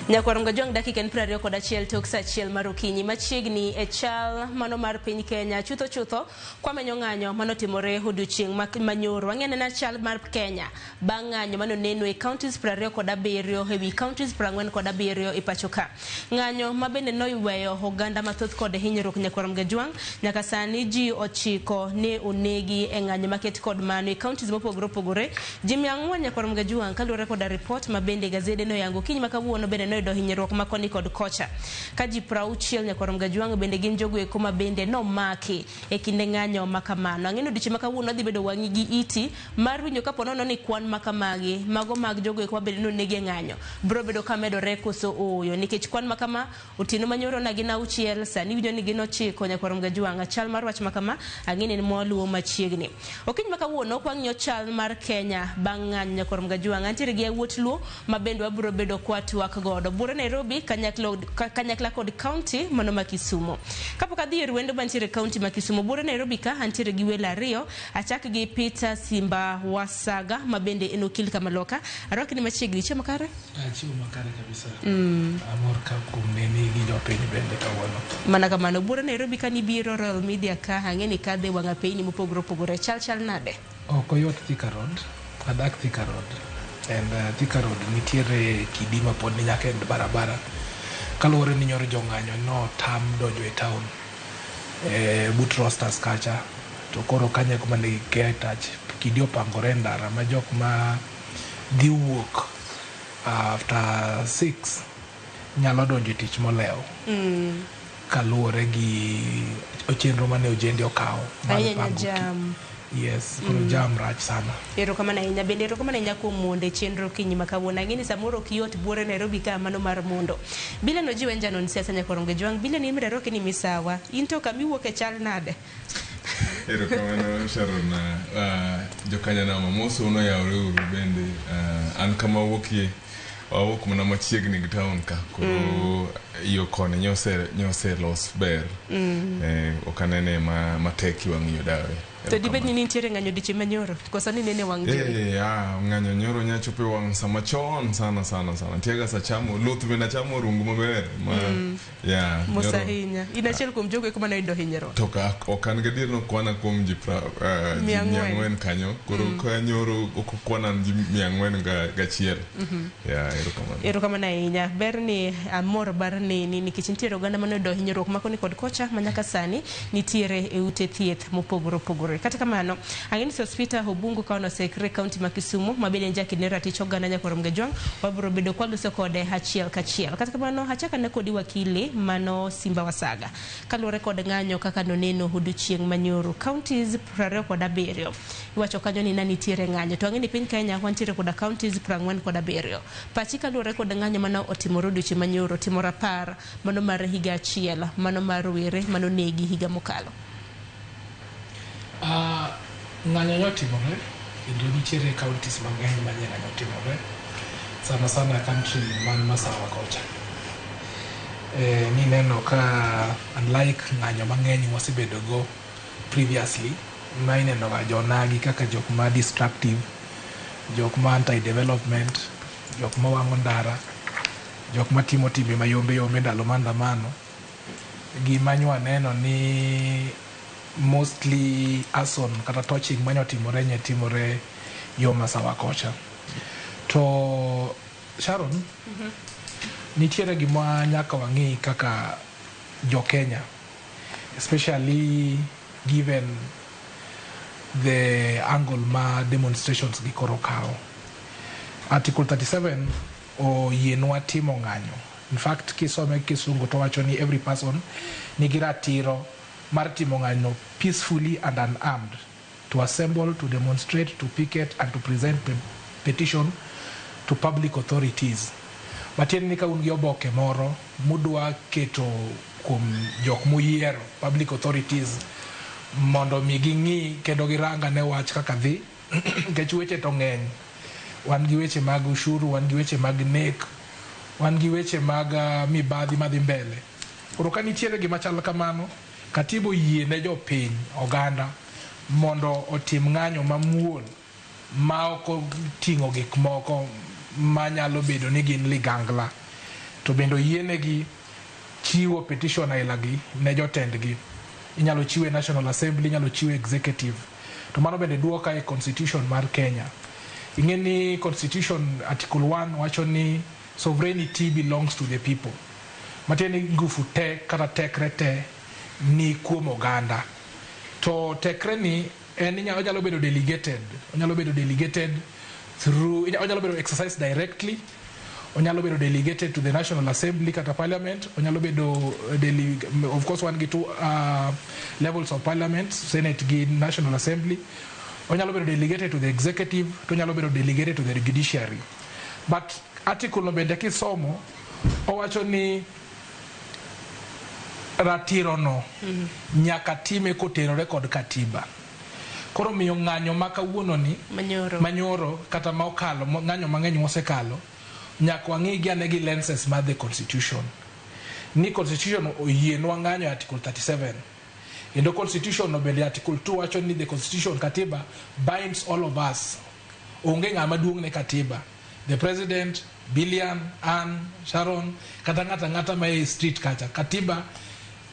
Nyakwarongo Jong dakika en 21 tok saa 1 mar okinyi machiegni e chal mano mar piny Kenya chutho chutho kwamenyo ng'anyo manotimore odiochieng' manyoro. Wang'e na chal mar Kenya bang' ng'anyo manoneno e counties 27 ewi counties 47 e pacho ka. Ng'anyo ma bende noyweyo oganda mathoth kod hinyruok Nyakwarom Gajwang' nyaka sani ji 9 ne onegi e ng'anyo maket kod mano e counties mopogore opogore. Ji 400 Nyakwarom Gajwang' kaluwore koda report ma bende gazede noyango okinyi ma kawuono bende noyudo hinyruok ma koni kod kocha. Ka ji 60 Nyakwarom Gajwang' bende gin jogo eko ma bende nomaki e kinde ng'anyo ma kamano. Ang'e ni odiochieng' ma kawuono dhi bedo wang'i gi iti mar winjo kapo nono ni kwan ma kamagi mago mag jogo eko ma bende nonegi e ng'anyo biro bedo ka medore koso ooyo, nikech kwan ma kama otieno manyoro na gin 6, sani winjo ni gin 9 Nyakwarom Gajwang'. Chal mar wach ma kama ang'e ni en mwaluwo machiegni. Okinyi ma kawuono kwang'iyo chal mar Kenya bang' ng'anyo Nyakwarom Gajwang', antiere gi yawuot Luo ma bende wabiro bedo kwa twak godo. Buore Nairobi kanyakla kod county mano ma Kisumu. Kapok adhi e wendo mantiere county ma Kisumu, Buore Nairobi ka antiere gi welo ariyo, achak gi Peter Simba Wasaga ma bende en okil kamaloka. Arwaki ni machiegni, chiemo kare? Chiemo makare kabisa. Amor ka kuom neni gi jopiny bende kawuono. Mana kamano, Buore Nairobi ka nibiro Royal Media ka ang'e ni kadhe wang' apeyni mopogore opogore. Chal chal nade? Ok oyot Thika Road. Adak Thika Road. And Thika Road nitiere kidi ma pod ni nyaka e barabara. Kaluwore ni nyoro jong'anyo no tam donjo e town. But Rosters kacha. To koro kanyo e kuma ne gike tach. Kidi opangore e ndara ma jok ma dhi wuok after 6 nyalo donjo e tich molewo. Kaluwore gi chenro mane ojende okawo mar pango jam. Yes, koro jam rach sana. Erokamano ahinya bende, erokamano ahinya kuom mondo e chenro kinyi ma kawuono. Ang'e ni samoro ok yot Buore Nairobi ka mano mar mondo. Billion ojiwo en janon siasa Nyakwarom Gajwang'. Billion in bende ni misawa. In to kama iwuok e chal nade? Erokamano Sharon. Jokanyanam amoso noyawre uru bende. An kama awuokie, wawuok mana machiegni gi town ka. Koro yo koni nyose los ber. Ok anene matek iwang' yo dawe. To dibed ni nitiere ng'anyo odiochieng' manyoro koso ni nene wang' jowi? Ng'anyo nyoro nya chopo e wang' sama chon sana sana sana. Nitiega sa chamo luth bende achamo rungu maber ma yeah, Mos ahinya. In achiel kuom jogo eko mane oyudo hinyruok. To ok an gadier ni okwana kuom ji 400 kanyo. Koro ka nyoro ok okwana ji 401. Yeah, erokamano. Erokamano ahinya. Ber ni amor bar neni nikech nitiere oganda mane oyudo hinyruok makoni kod kocha ma nyaka sani nitiere e ute thieth mopogore opogore. Kata kamano, ang'e ni Sospeter Obungu ka onosekre county ma Kisumu ma bende en jaked ne ratich oganda Nyakwarom Gajwang' wabiro bedo kwaloso kode achiel kachiel. Kata kamano, achako ane kodi wakili mano Simba Wasaga. Kaluwore kod ng'anyo kaka noneno odiochieng' manyoro, counties 27 iwacho kanyo ni nitiere ng'anyo. To ang'e ni piny Kenya wantiere koda counties 47. Pachi kaluwore kod ng'anyo mano otimore odiochieng' manyoro, timo rapar mano mar higa achiel, mano mar rowere mano negi higa mokalo. Ng'anyo nyotimore kendo nitiere counties mang'eny ma ng'anyo otimore, sana sana country man Masawa kocha. Nineno ka unlike ng'anyo mang'eny wasebedo go previously, ma ineno ga jonagi kaka jok ma destructive, jok ma anti-development, jok ma wang'o ndara, jok ma timo timbe mayombe yombe ndalo maandamano. Gima nywa neno ni mostly arson kata torching manyotimore nye timore yo Masawa kocha. To Sharon, nitiere gima nyaka wang'i kaka jo Kenya, especially given the angle ma demonstrations gi koro kawo. Article 37 oyienwa timo ng'anyo. In fact, kisome kisungu to wacho ni every person nigi ratiro mar timo ng'anyo peacefully and unarmed, to assemble, to demonstrate, to picket and to present petition to public authorities. Matiende ni ka un gi oboke moro mudwa keto kuom jok muyiero public authorities mondo mi ging'i kendo girang ane wach kaka dhi, nikech weche to ng'eny. Wan gi weche mag ushuru, wan gi weche mag nek, wan gi weche mag mibadhi madhi mbele. Koro ka nitiere gima chal kamano, katiba oyie ne jopiny oganda mondo otim ng'anyo mamuol ma ok oting'o gik moko manyalo bedo ni gin ligangla. To bende oyienegi chiwo petition ailagi ne jotendgi. Inyalo chiwe National Assembly, inyalo chiwe executive. To mano bende duoka e constitution mar Kenya. Ing'e ni constitution article 1 wacho ni sovereignty belongs to the people. Matiende ni ngufu te kata tekre te ni kuom oganda. To tekre ni en onyalo bedo delegated. Onyalo bedo delegated through, onyalo bedo exercised directly, onyalo bedo delegated to the National Assembly kata Parliament, onyalo bedo of course wan gi two levels of Parliament, Senate gi National Assembly. Onyalo bedo delegated to the executive, to onyalo bedo delegated to the judiciary. But article no bende kisomo, owacho ni ratiro no nyaka time kotenore kod katiba. Koro miyo ng'anyo ma kawuono ni manyoro, manyoro kata ma okalo, ng'anyo mang'eny mosekalo, nyaka wang'i gi ane gi lenses mar the constitution. Ni constitution oyienwa ng'anyo e article 37. Kendo constitution no bende article 2 wacho ni the constitution, katiba, binds all of us. Onge ng'ama duong' ne katiba. The president, Billian, Ann, Sharon, kata ng'ata ng'ata ma e street kacha. Katiba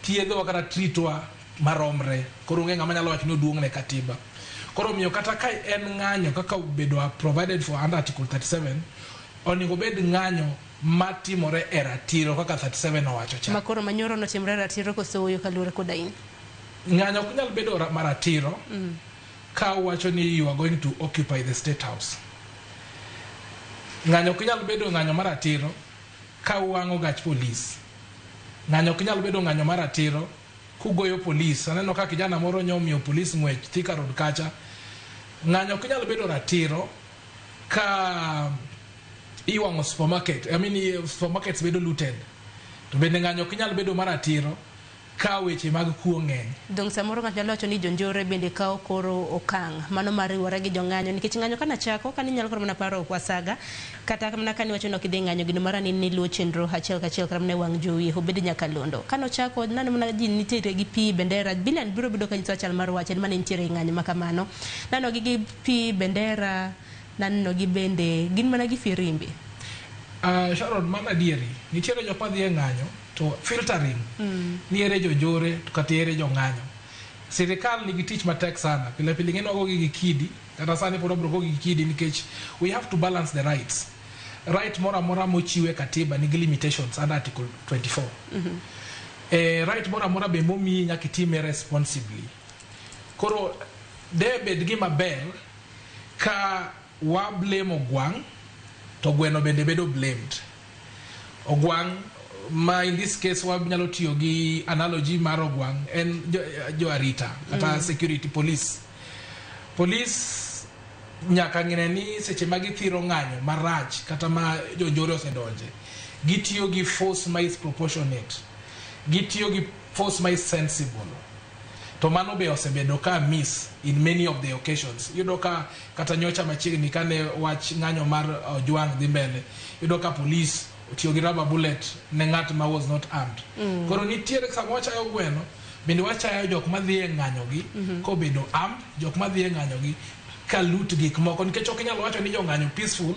thiedhowa kata treatwa maromre. Koro onge ng'ama nyalo wacho ni oduong' ne katiba. Koro omiyo kata ka en ng'anyo kaka obedo provided for under article 37, onego bed ng'anyo matimore e ratiro kaka 37 owacho cha. Makoro manyoro notimore ratiro koso ooyo kaluwore koda in? Ng'anyo ok nyal bedo maratiro ka uwacho ni you are going to occupy the state house. Ng'anyo ok nyal bedo ng'anyo maratiro ka uwang'o gach polis. Ng'anyo ok nyal bedo ng'anyo maratiro kugoyo polis. Aneno ka kijana moro nyo omiyo polis ng'wech Thika Road kacha. Ng'anyo ok nyal bedo ratiro ka iwang'o supermarket. I mean, supermarkets bedo looted. To bende ng'anyo ok nyal bedo maratiro ka weche mag kuo ng'eny. Dong samoro ng'ato nyalo wacho ni jonjore bende kawo koro okang' mano mar riwore gi jong'anyo, nikech ng'anyo kana chako kani inyalo koro mana paro Wasaga kata mana kani wacho ni ok idhi ng'anyo gino mara ni niluwo chenro achiel kachiel kata mana e wang' jowi obed nyakalondo kano chako nano mana ji nitiere gi pi bendera. Billian biro bedo kanyiso chal mar wach en mane nitiere e ng'anyo ma kamano nano gi gi pi bendera naneno gi bende gin mana gi firimbi. Sharon, mano adieri. Nitiere jok madhi e ng'anyo to filtering ni ere jonjore to kata ere jong'anyo. Sirikal nigi tich matek sana. Pile pile ing'e ni wagogi gi kidi, kata sani pod wabiro gogi gi kidi nikech we have to balance the rights. Right moro amora mochiw e katiba nigi limitations under article 24. Right moro amora be momiyi nyaka itime responsibly. Koro de bed gima ber ka wa blame ogwang' to gweno bende bedo blamed. Ogwang' ma in this case wanyalo tiyo gi analogy mar ogwang' en jo arita kata security police. Police nyaka ng'e ni seche ma githiro ng'anyo marach kata ma jonjore osedonje, gitiyo gi force ma is proportionate, gitiyo gi force ma is sensible. To mano be osebedo ka miss in many of the occasions. Iyudo ka kata nyocha machiegni kane wach ng'anyo mar Ojwang dhi mbele, iyudo ka police otiyo gi rubber bullet ne ng'at ma was not armed. Koro nitiere sama wachayo gweno, bende wachayo jok madhi e ng'anyo gi kobedo armed, jok madhi e ng'anyo gi ka loot gik moko, nikech ok inyal wacho ni jong'anyo peaceful,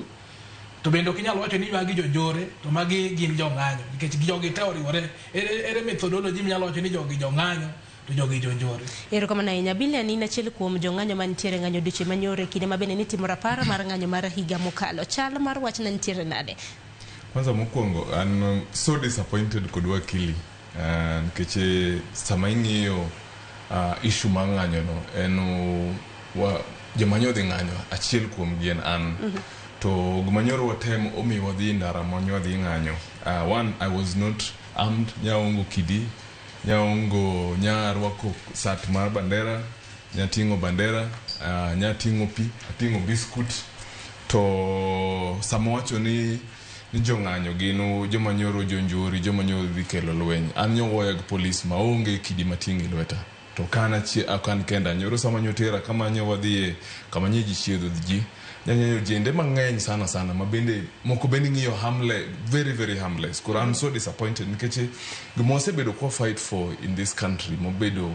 to bende ok inyal wacho ni magi jonjore to magi gin jong'anyo, nikech jogi te oriwore. Ere methodology minyalo wacho ni jogi jong'anyo to jogi jonjore? Erokamano ahinya. Billian, in achiel kuom jong'anyo mantiere ng'anyo odiochieng' manyoro e kinde ma bende nitimo rapar mar ng'anyo mar higa mokalo. Chal mar wach ne nitiere nade? Kwanza mokwongo an so disappointed kod wakili nikech sama ing'iyo issue mar ng'anyo no en joma nyo dhi ng'anyo achiel kuom gi en an. To gima nyoro watem omiyo wadhi ndara ma nyo wadhi ng'anyo. One, I was not armed, nyaongo kidi, nyaongo nyarwako sat mar bandera, nyating'o bandera, nyating'o pi, ating'o biskut. To sama wacho ni jong'anyo gin joma nyoro jonjori, joma nyoro dhi kelo lweny. An nyogoya gi polis maonge kidi mating'o e lweta. To kan ok an kenda, nyoro sama nyotera kama nyo wadhiye, kama nye ji chiedho ji, nyaneno jende mang'eny sana sana, ma bende moko bende ng'iyo harmless, very very harmless. Koro I'm so disappointed nikech gima wasebedo kwa fight for in this country, mobedo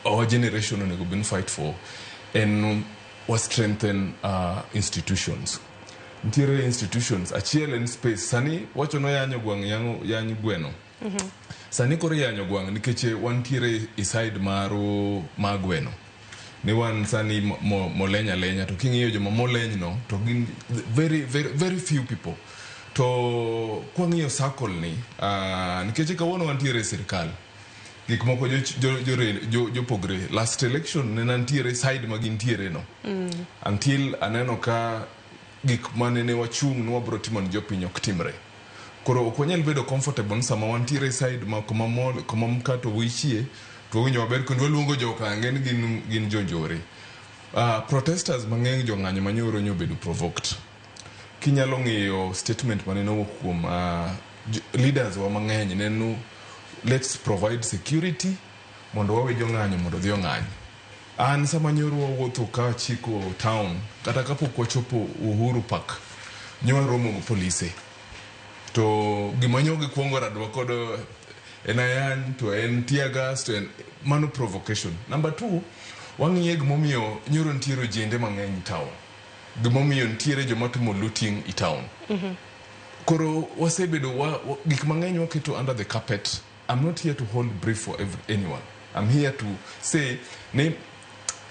our generation onego bed fight for, en wa strengthen institutions. Nitiere institutions, achiel en space. Sani wacho noyanyo gwang' yango yany gweno. Sani koro iyanyo gwang' nikech wantiere e side mar ma gweno. Ni wan sani moleny alenya to king'iyo joma moleny no to gin very very very few people. To kwang'iyo circle ni nikech kawuono wantiere e sirikal gik moko jopogre. Last election ne nantiere side ma gintiere no until aneno ka gik mane ne wachung' ni wabro timo ne jopiny ok timre. Koro ok wanyal bedo comfortable ni sama wantiere side ma kuma mol kuma mkato wichie to wawinjo maber kendo waluongo jokange ni gin jonjore. Protesters mang'eny jong'anyo manyoro nyobedo provoked. Kinyalo ng'iyo statement mane nowuok kuom leaders wa mang'eny neno let's provide security mondo wawe jong'anyo mondo odhi ong'any. An sama nyoro wawuotho ka chiko town kata kapok wachopo Uhuru Park nyo waromo gi polise to gima nyo gikwongo radwa kodo en ayany to en tear gas to en mano provocation. Number two, wang'iye gimomiyo nyoro nitiere ojende mang'eny e town, gimomiyo nitiere joma timo looting e town. Koro wasebedo gik mang'eny waketo under the carpet. I'm not here to hold brief for anyone. I'm here to say ni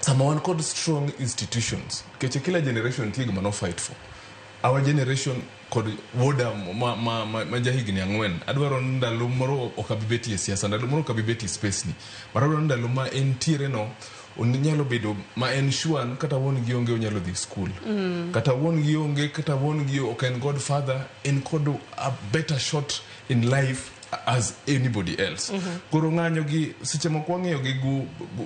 sama wan kod strong institutions, nikech kila generation nitie gima no fight for. Our generation kod wuoda ma jahigni 4 adwaro ni ndalo moro ok abi betie e siasa, ndalo moro ok abi betie e space ni, but adwaro ni ndalo ma entiere no onyalo bedo ma en sure ni kata wuon gi onge onyalo dhi school, kata wuon gi onge, kata wuon gi ok en godfather, en kod a better shot in life as anybody else. Koro ng'anyo gi seche moko wang'iyo gi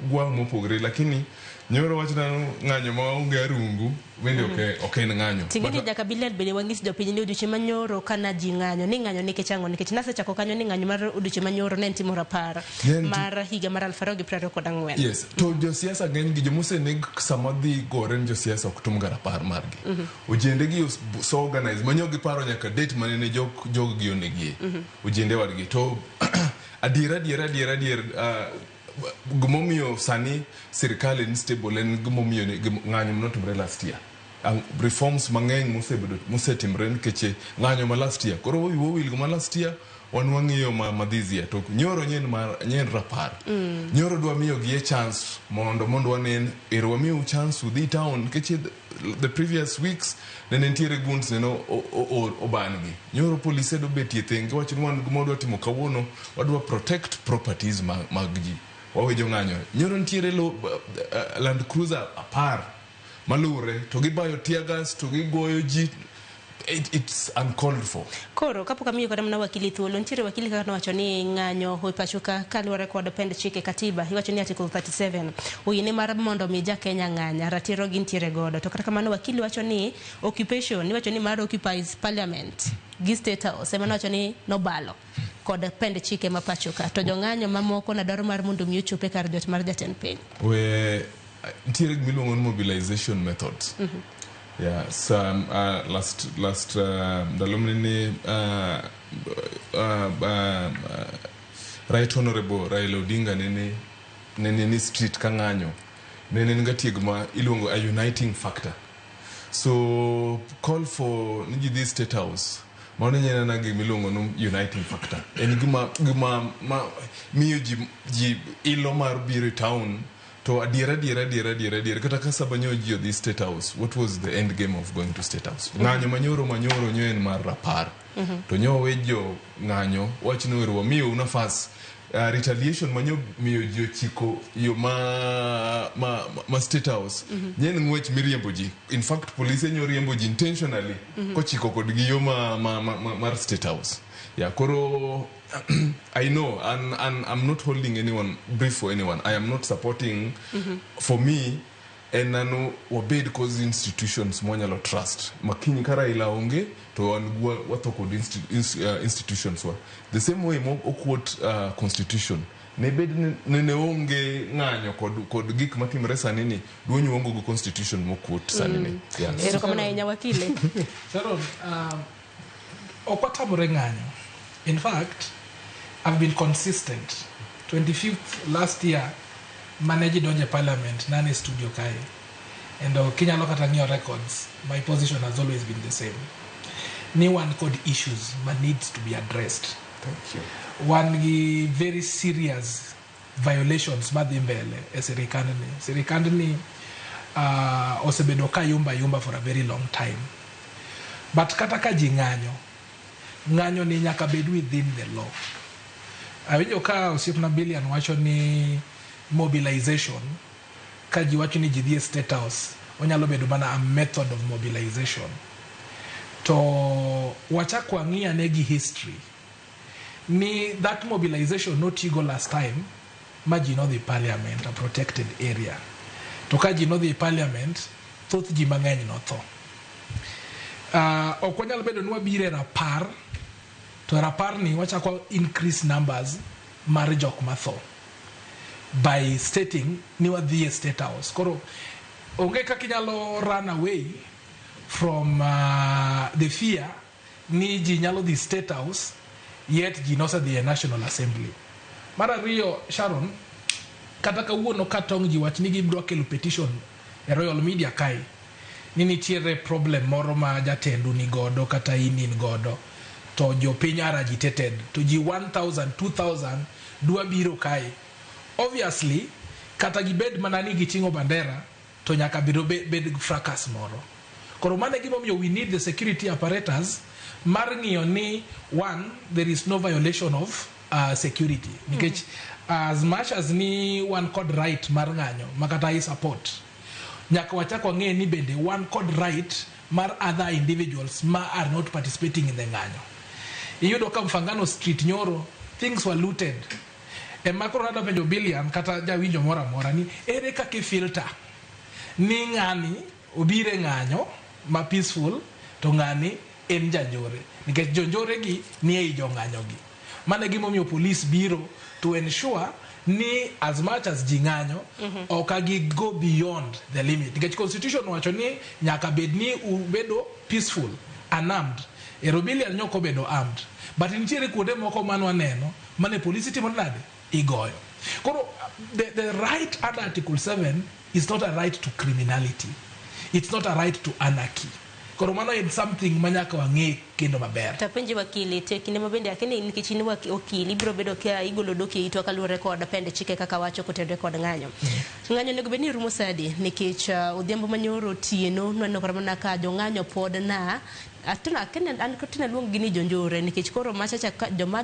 gwang' mopogre, lakini nyoro wachna ng'anyo maonge arungu bende ok en ng'anyo. Ting'eni nyaka biliard bende wang'is jopiny ni odiochieng' manyoro kana ji ng'anyo ni ng'anyo nikech ang'o, nikech nasechako kanyo ni ng'anyo mar odiochieng' manyoro ne en timo rapar mar higa mar 2024. Yes, to josiasa ng'eny gi jomoseneg sama dhi gore ni josiasa ok tum ga rapar margi. Ojende gi so organize manyo giparo nyaka date mane ne jog jog gi onegie. Ojende wadgi to adier adier adier adier, gimomiyo sani sirikal en stable en gimomiyo ng'anyo manotimore last year. Reforms mang'eny mosebedo mosetimore nikech ng'anyo ma last year. Koro wawil go ma last year, wan wang'iyo ma this year to nyoro nyen mar nyen rapar. Nyoro dwa miyo gi e chance mondo wanen ero wamiyo chance udhi town nikech the previous weeks nene nitiere goons nene oban gi. Nyoro polise dobetie thenge wacho ni wan gima wadwa timo kawuono, wadwa protect properties mag ji. Wawe jong'anyo. Nyoro nitiere Land Cruiser 10 malure to gibayo tear gas to gigoyo ji. It's uncalled for. Koro kapok amiyo kata mana wakili thuolo, nitiere wakili kaka nowacho ni ng'anyo e pacho ka kaluwore kod pend chike katiba, iwacho ni article 37 oyiene mar mondo mi ja Kenya ng'anya, ratiro gintiere godo. To kata kamano wakili wacho ni occupation, iwacho ni mar occupies parliament gi state house ema nowacho ni nobalo kod pend chike ma pacho ka, to jong'anyo mamoko na dwaro mar mondo mi ochop e kar jot mar jatend piny. We nitiere gima iluongo ni mobilization methods. Yeah, so, last ndalo mane Right Honorable Raila Odinga nene ni street ka ng'anyo nene en ga tieg ma iluongo a uniting factor. So call for ni ji dhi State House, mano nyalo gima iluongo ni uniting factor. En gima ma miyo ji ilo mar biro e town. To adier adier adier adier adier, kata ka saba nyo ji odhi State House, what was the end game of going to State House? Ng'anyo manyoro nyo en mar rapar. To nyo we jo ng'anyo wach ni ero wamiyou nafas. Retaliation manyo miyo ji ochiko yo ma State House nyen ng'wech miriembo ji. In fact, polise nyo riembo ji intentionally kochiko kodgi yo ma mar State House. Yeah, koro I know and I'm not holding anyone brief for anyone. I am not supporting. For me en nano wabed cause institutions mwanyalo trust makiny ka Raila onge to wan watho kod institutions wa the same way mo okwot constitution ne bed ni nene onge ng'anyo kod gik matimore sani ni duonyo onge go constitution mokwot sani ni, yeah. Erokamano ahinya, wakili. Sharon, ok watamore ng'anyo. In fact, I've been consistent. 25th last year, mane ji donjo e parliament, nane studio kae. And kinyalo kata ng'iyo records, my position has always been the same. Ni wan kod issues ma needs to be addressed. Thank you. Wan gi very serious violations madhi mbele e sirikandni. Sirikandni osebedo ka yumba yumba for a very long time. But kata ka ji ng'anyo, ng'anyo ni nyaka bed within the law. Awinjo ka osiepna Billian wacho ni mobilization, ka ji wacho ni ji dhi e State House, onyalo bedo mana a method of mobilization. To wachak wang'i ane gi history ni that mobilization notigo last time ma ji nodhi parliament, a protected area. To ka ji nodhi parliament, thoth ji mang'eny notho. Ok wanyal bedo ni wabiro e rapar, to e rapar ni wachako increase numbers mar jok matho by stating ni wadhi e State House. Koro onge kaka inyalo run away from the fear ni ji nyalo dhi State House, yet ji nosedhi e National Assembly. Mar ariyo, Sharon, kata kawuono ka tong' ji wach ni gidwa kelo petition e Royal Media kae ni nitiere problem moro ma jatendu ni godo kata in in godo, to jopiny are agitated, to ji 1000 2000 dwa biro kae, obviously kata gibed mana ni giting'o bandera, to nyaka biro bed fracas moro. Koro mano e gimomiyo we need the security apparatus mar ng'iyo ni one, there is no violation of security, nikech as much as ni wan kod right mar ng'anyo makata i support, nyaka wachak wang'e ni bende wan kod right mar other individuals ma are not participating in the ng'anyo. Iyudo ka Mfangano Street nyoro, things were looted. Ema koro nadwa penjo Billian kata jawinjo moro amora ni ere kaka ifilter ni ng'ani obiro e ng'anyo ma peaceful to ng'ani en janjore, nikech jonjore gi ni ei jong'anyo gi. Mano e gimomiyo police biro to ensure ni as much as ji ng'anyo, ok gi go beyond the limit, nikech constitution wacho ni nyaka bed ni ubedo peaceful, unarmed. Ero Billian nyok obedo armed, but nitiere kuonde moko manwaneno mane polisi timo nade, igoyo. Koro the right under Article 7 is not a right to criminality, it's not a right to anarchy. Koro mano en something ma nyaka wang'e kendo maber. Tapenji wakili, te kinde ma bende akini nikech in okil, ibiro bedo ka igolo dok e itwa kaluwore kod pend chike kaka wacho kotenore kod ng'anyo. Ng'anyo onego bed ni rumo sa adi? Nikech odhiambo manyoro otieno nwaneno kata mana ka jong'anyo pod na atuna kene an tina luong gi ni jonjore, nikech koro machacha ka joma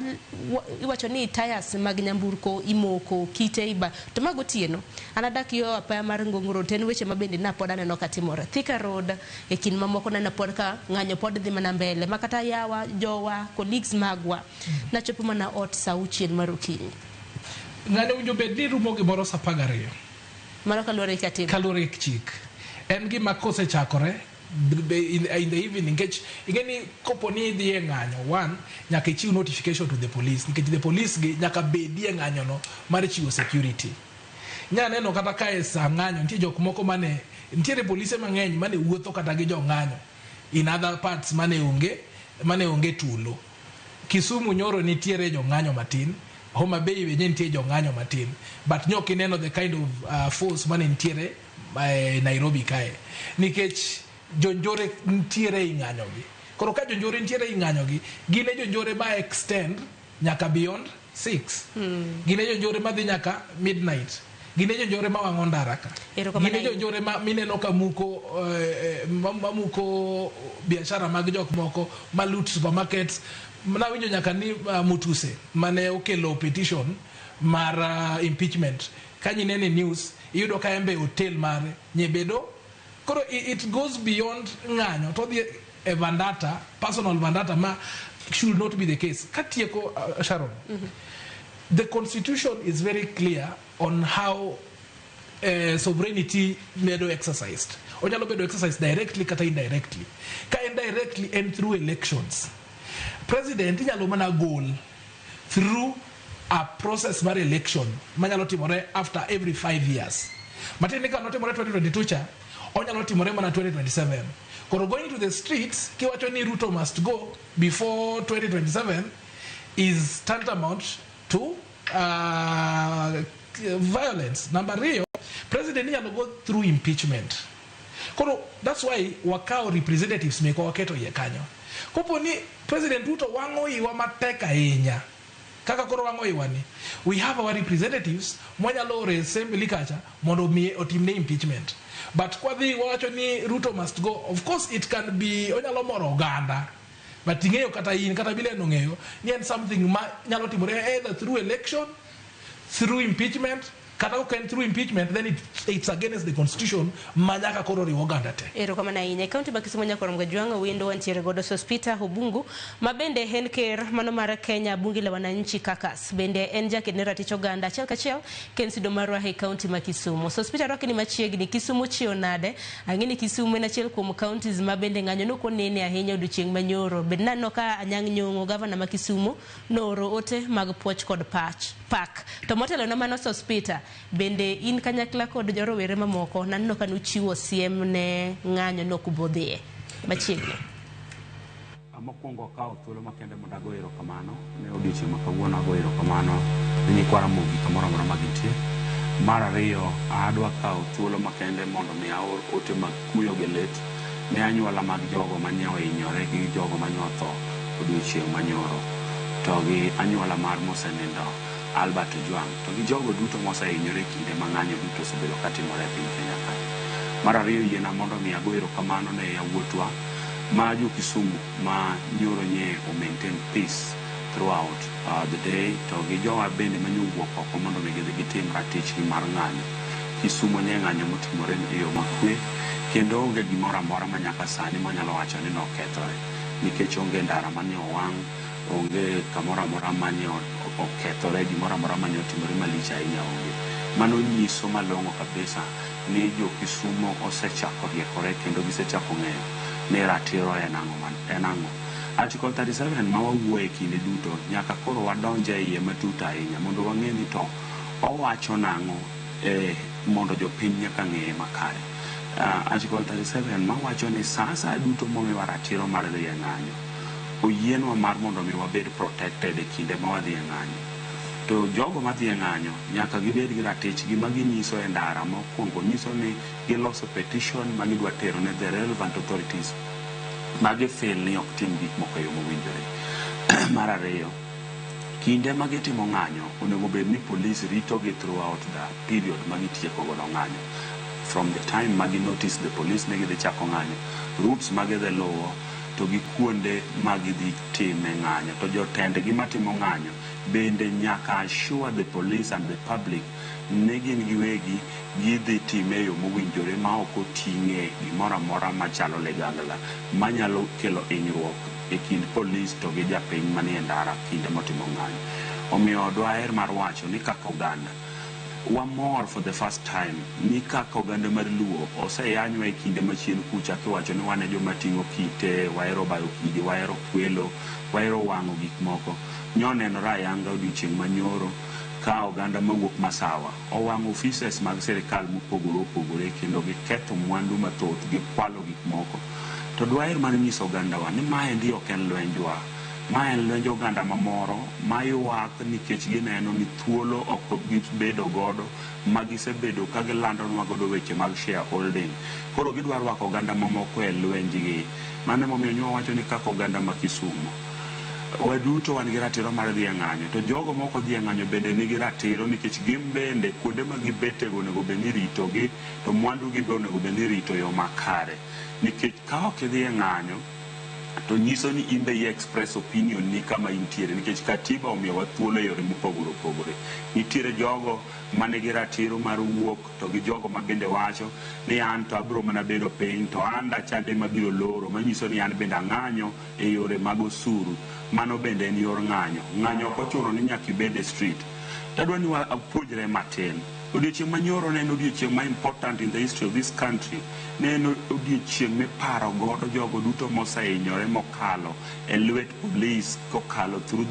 iwacho ni tires mag nyamburko imoko kite iba to mago otieno. An adak yo apaya mar Ngong Road, to en weche ma bende napod aneno ka timore Thika Road e kind mamoko, neno pod ka ng'anyo pod dhi mana mbele makata yawa jowa colleagues magwa nachopo mana ot sa 6 mar okinyi. Ng'anyo owinjo bed ni rumo gimoro sa 12. Mano kaluwore gi katiba. Kaluwore gi chik en gima kosechakore in the evening, nikech ing'e ni kopo ni idhi e ng'anyo, one, nyaka ichiw notification to the police, nikech the police gi nyaka bedi e ng'anyo no mar chiwo security. Nya neno kata ka e sa ng'anyo nitie jok moko mane nitiere polise mang'eny mane wuotho kata gi jong'anyo in other parts mane onge tulo. Kisumu nyoro nitiere jong'anyo matin, Homa Bay be nitie jong'anyo matin, but nyok ineno the kind of force mane nitiere Nairobi kae, nikech jonjore nitiere ei ng'anyo gi. Koro ka jonjore nitiere ei ng'anyo gi, gin e jonjore ma extend nyaka beyond 6, gin e jonjore madhi nyaka midnight, gin e jonjore ma wang'o ndara ka, Erokamano gin e ahinya. jonjore ma mineno ka muko mamuko biashara mag jok moko, ma loot supermarkets. Nawinjo nyaka ni Mutuse mane okelo petition mar impeachment, ka nyinene news iyudo ka en be hotel mare nyebedo. Koro it goes beyond ng'anyo to odhi e vendetta, personal vendetta, ma should not be the case. Katieko, Sharon, the constitution is very clear on how sovereignty bedo exercised. Onyalo bedo exercised directly kata indirectly. Ka indirectly en through elections. President inyalo mana gol through a process mar election manyalo timore after every 5 years. Matiende ni ka notimore 2022 cha, onyalo timore mana 2027. Koro going to the streets kiwacho ni Ruto must go before 2027 is tantamount to violence. Number ariyo, president inyalo go through impeachment. Koro that's why wakawo representatives mekwa waketo iye kanyo. Kopo ni President Ruto wang'o iwa matek ahinya kaka koro wang'o iwa ni, we have our representatives mwanyalo oro e assembly kacha mondo omiye otimne impeachment. But kwadhi wawacho ni Ruto must go, of course it can be onyalo moro oganda, but ing'eyo kata in kata Bilen ong'eyo ni en something ma nyalo timore either through election, through impeachment, kata ok en through impeachment, then it's against the constitution ma nyaka koro riw oganda te. Erokamano ahinya. E kaunti ma Kisumu Nyakorom Gajwang' wendo wantiere godo Sospeter Obungu ma bende en ker mano mar Kenya Bunge la Wananchi Caucus. Bende en jaked ne ratich oganda achiel kachiel ken sido marwa e kaunti ma Kisumu. Sospeter rwaki ni machiegni. Kisumu chiewo nade? Ang'e ni Kisumu en achiel kuom counties ma bende ng'anyo nok onene ahinya odiochieng' manyoro. Bende naneno ka Anyang' Nyong'o gavana ma Kisumu nooro ote mag puoch kod pach pak. To motelo ne mano Sospeter, bende in kanyakla kod jorowere mamoko naneno ka nuchiwo siem ne ng'anyo nok ubodhiye machiegni. Mokwongo akawo thuolo makende mondo ago erokamano ne odiochieng' ma kawuono, ago erokamano ne nyikwa Ramogi kamoro amora ma gintie. Mar ariyo, adwa kawo thuolo makende mondo mi aor ote mag kuyo gi lit ne anyuola mag jogo mane ohinyore gi jogo mane otho odiochieng' manyoro, to gi anyuola mar mosenindo Albert Ojwang', to gi jogo duto mosehinyore e kinde ma ng'anyo duto osebedo katimore e piny Kenya ka. Mar ariyo, yiena mondo mi ago erokamano ne yawuotwa ma jo Kisumu ma nyoro nye o maintain peace throughout the day, to gi jowa bende mane owuok oko mondo mi gidhi gitim ratichgi mar ng'anyo. Kisumu nye ng'anyo motimore e yo makwe kendo onge gimoro amora ma nyaka sani manyalo wacho ni nokethore, nikech onge ndara mane owang', onge kamoro amora mane okethore, gimoro amora mane otimore malich ahinya onge. Mano nyiso malong'o kabisa ni jo Kisumu osechako riekore kendo gisechako ng'eyo ni ratiro en ang'o en ang'o. Article 37 ma wawuoye kinde duto nyaka koro wadonj e iye matut ahinya mondo wang'e ni to owacho nang'o mondo jopiny nyaka ng'eye makare. Article 37 mawacho ni sa asaya duto momiwa ratiro mar dhi e ng'anyo, oyienwa mar mondo mi wabed protected e kinde ma wadhi e ng'anyo. To jogo madhi e ng'anyo nyaka gibed gi ratichgi ma ginyiso e ndara. Mokwongo nyiso ni giloso petition ma gidwa tero ne the relevant authorities ma gifeel ni ok tim gik moko e yo mowinjore. Mar ariyo, kinde ma gitimo ng'anyo onego bed ni police ritogi throughout the period ma gitieko godo ng'anyo. From the time ma gi notice the police ni gidhi chako ng'anyo, routes ma gidhi luwo to gi kuonde ma gidhi time ng'anyo. To jotendgi matimo ng'anyo bende nyaka assure the police and the public ni gin giwegi gidhi time e yo mowinjore ma ok oting'e gimoro amora machalo ligangla manyalo kelo hinyruok e kind polis to gi japiny manie ndara kinde motimo ng'anyo. Omiyo dwaher mar wacho ni kaka oganda wamor for the first time ni kaka oganda mar Luo oseyanywa e kinde machien kucha kiwacho ni wan e joma ting'o kite, wahero bayo kidi, wahero kwelo, wahero wang'o gik moko. Nyonenore ayanga odiochieng' manyoro ka oganda mawuok Masawa owang'o offices mag sirikal mopogore opogore kendo giketho mwandu mathoth, gikwalo gik moko. To dwaher mana nyiso ogandawa ni maendi ok en lwenjwa. Ma en lwenj oganda mamoro maywak nikech gineno ni thuolo ok gibedo godo ma gisebedo ka gilandonwa godo weche mag shareholding. Koro gidwa rwako oganda mamoko e lwenjgi. Mano emomiyo nyo wawacho ni kaka oganda ma Kisumu waduto wan gi ratiro mar dhi e ng'anyo, to jogo mok odhi e ng'anyo bende nigi ratiro nikech gin bende kuonde ma gibetego onego bed ni iritogi to mwandugi be onego bed ni irito e yo makare. Nikech ka ok idhi e ng'anyo to nyiso ni in be i express opinion ni kama intiere, nikech katiba omiyowa thuolo e yore mopogore opogore. Nitiere jogo manigi ratiro mar wuok to gi jogo ma bende wacho ni an to abiro mana bedo piny to an dachande mabiro loro, manyiso ni an bende ang'anyo e yore mag osuru. Mano bende en yor ng'anyo. Ng'anyo ok ochuno ni nyaka ibed e street. Tadwa ni wapuonjre matin. Odiochieng' manyoro ne en odiochieng' ma important in the history of this country. Ne en odiochieng' miparo godo jogo duto mosehinyore mokalo. mokalo e lwet police kokalo through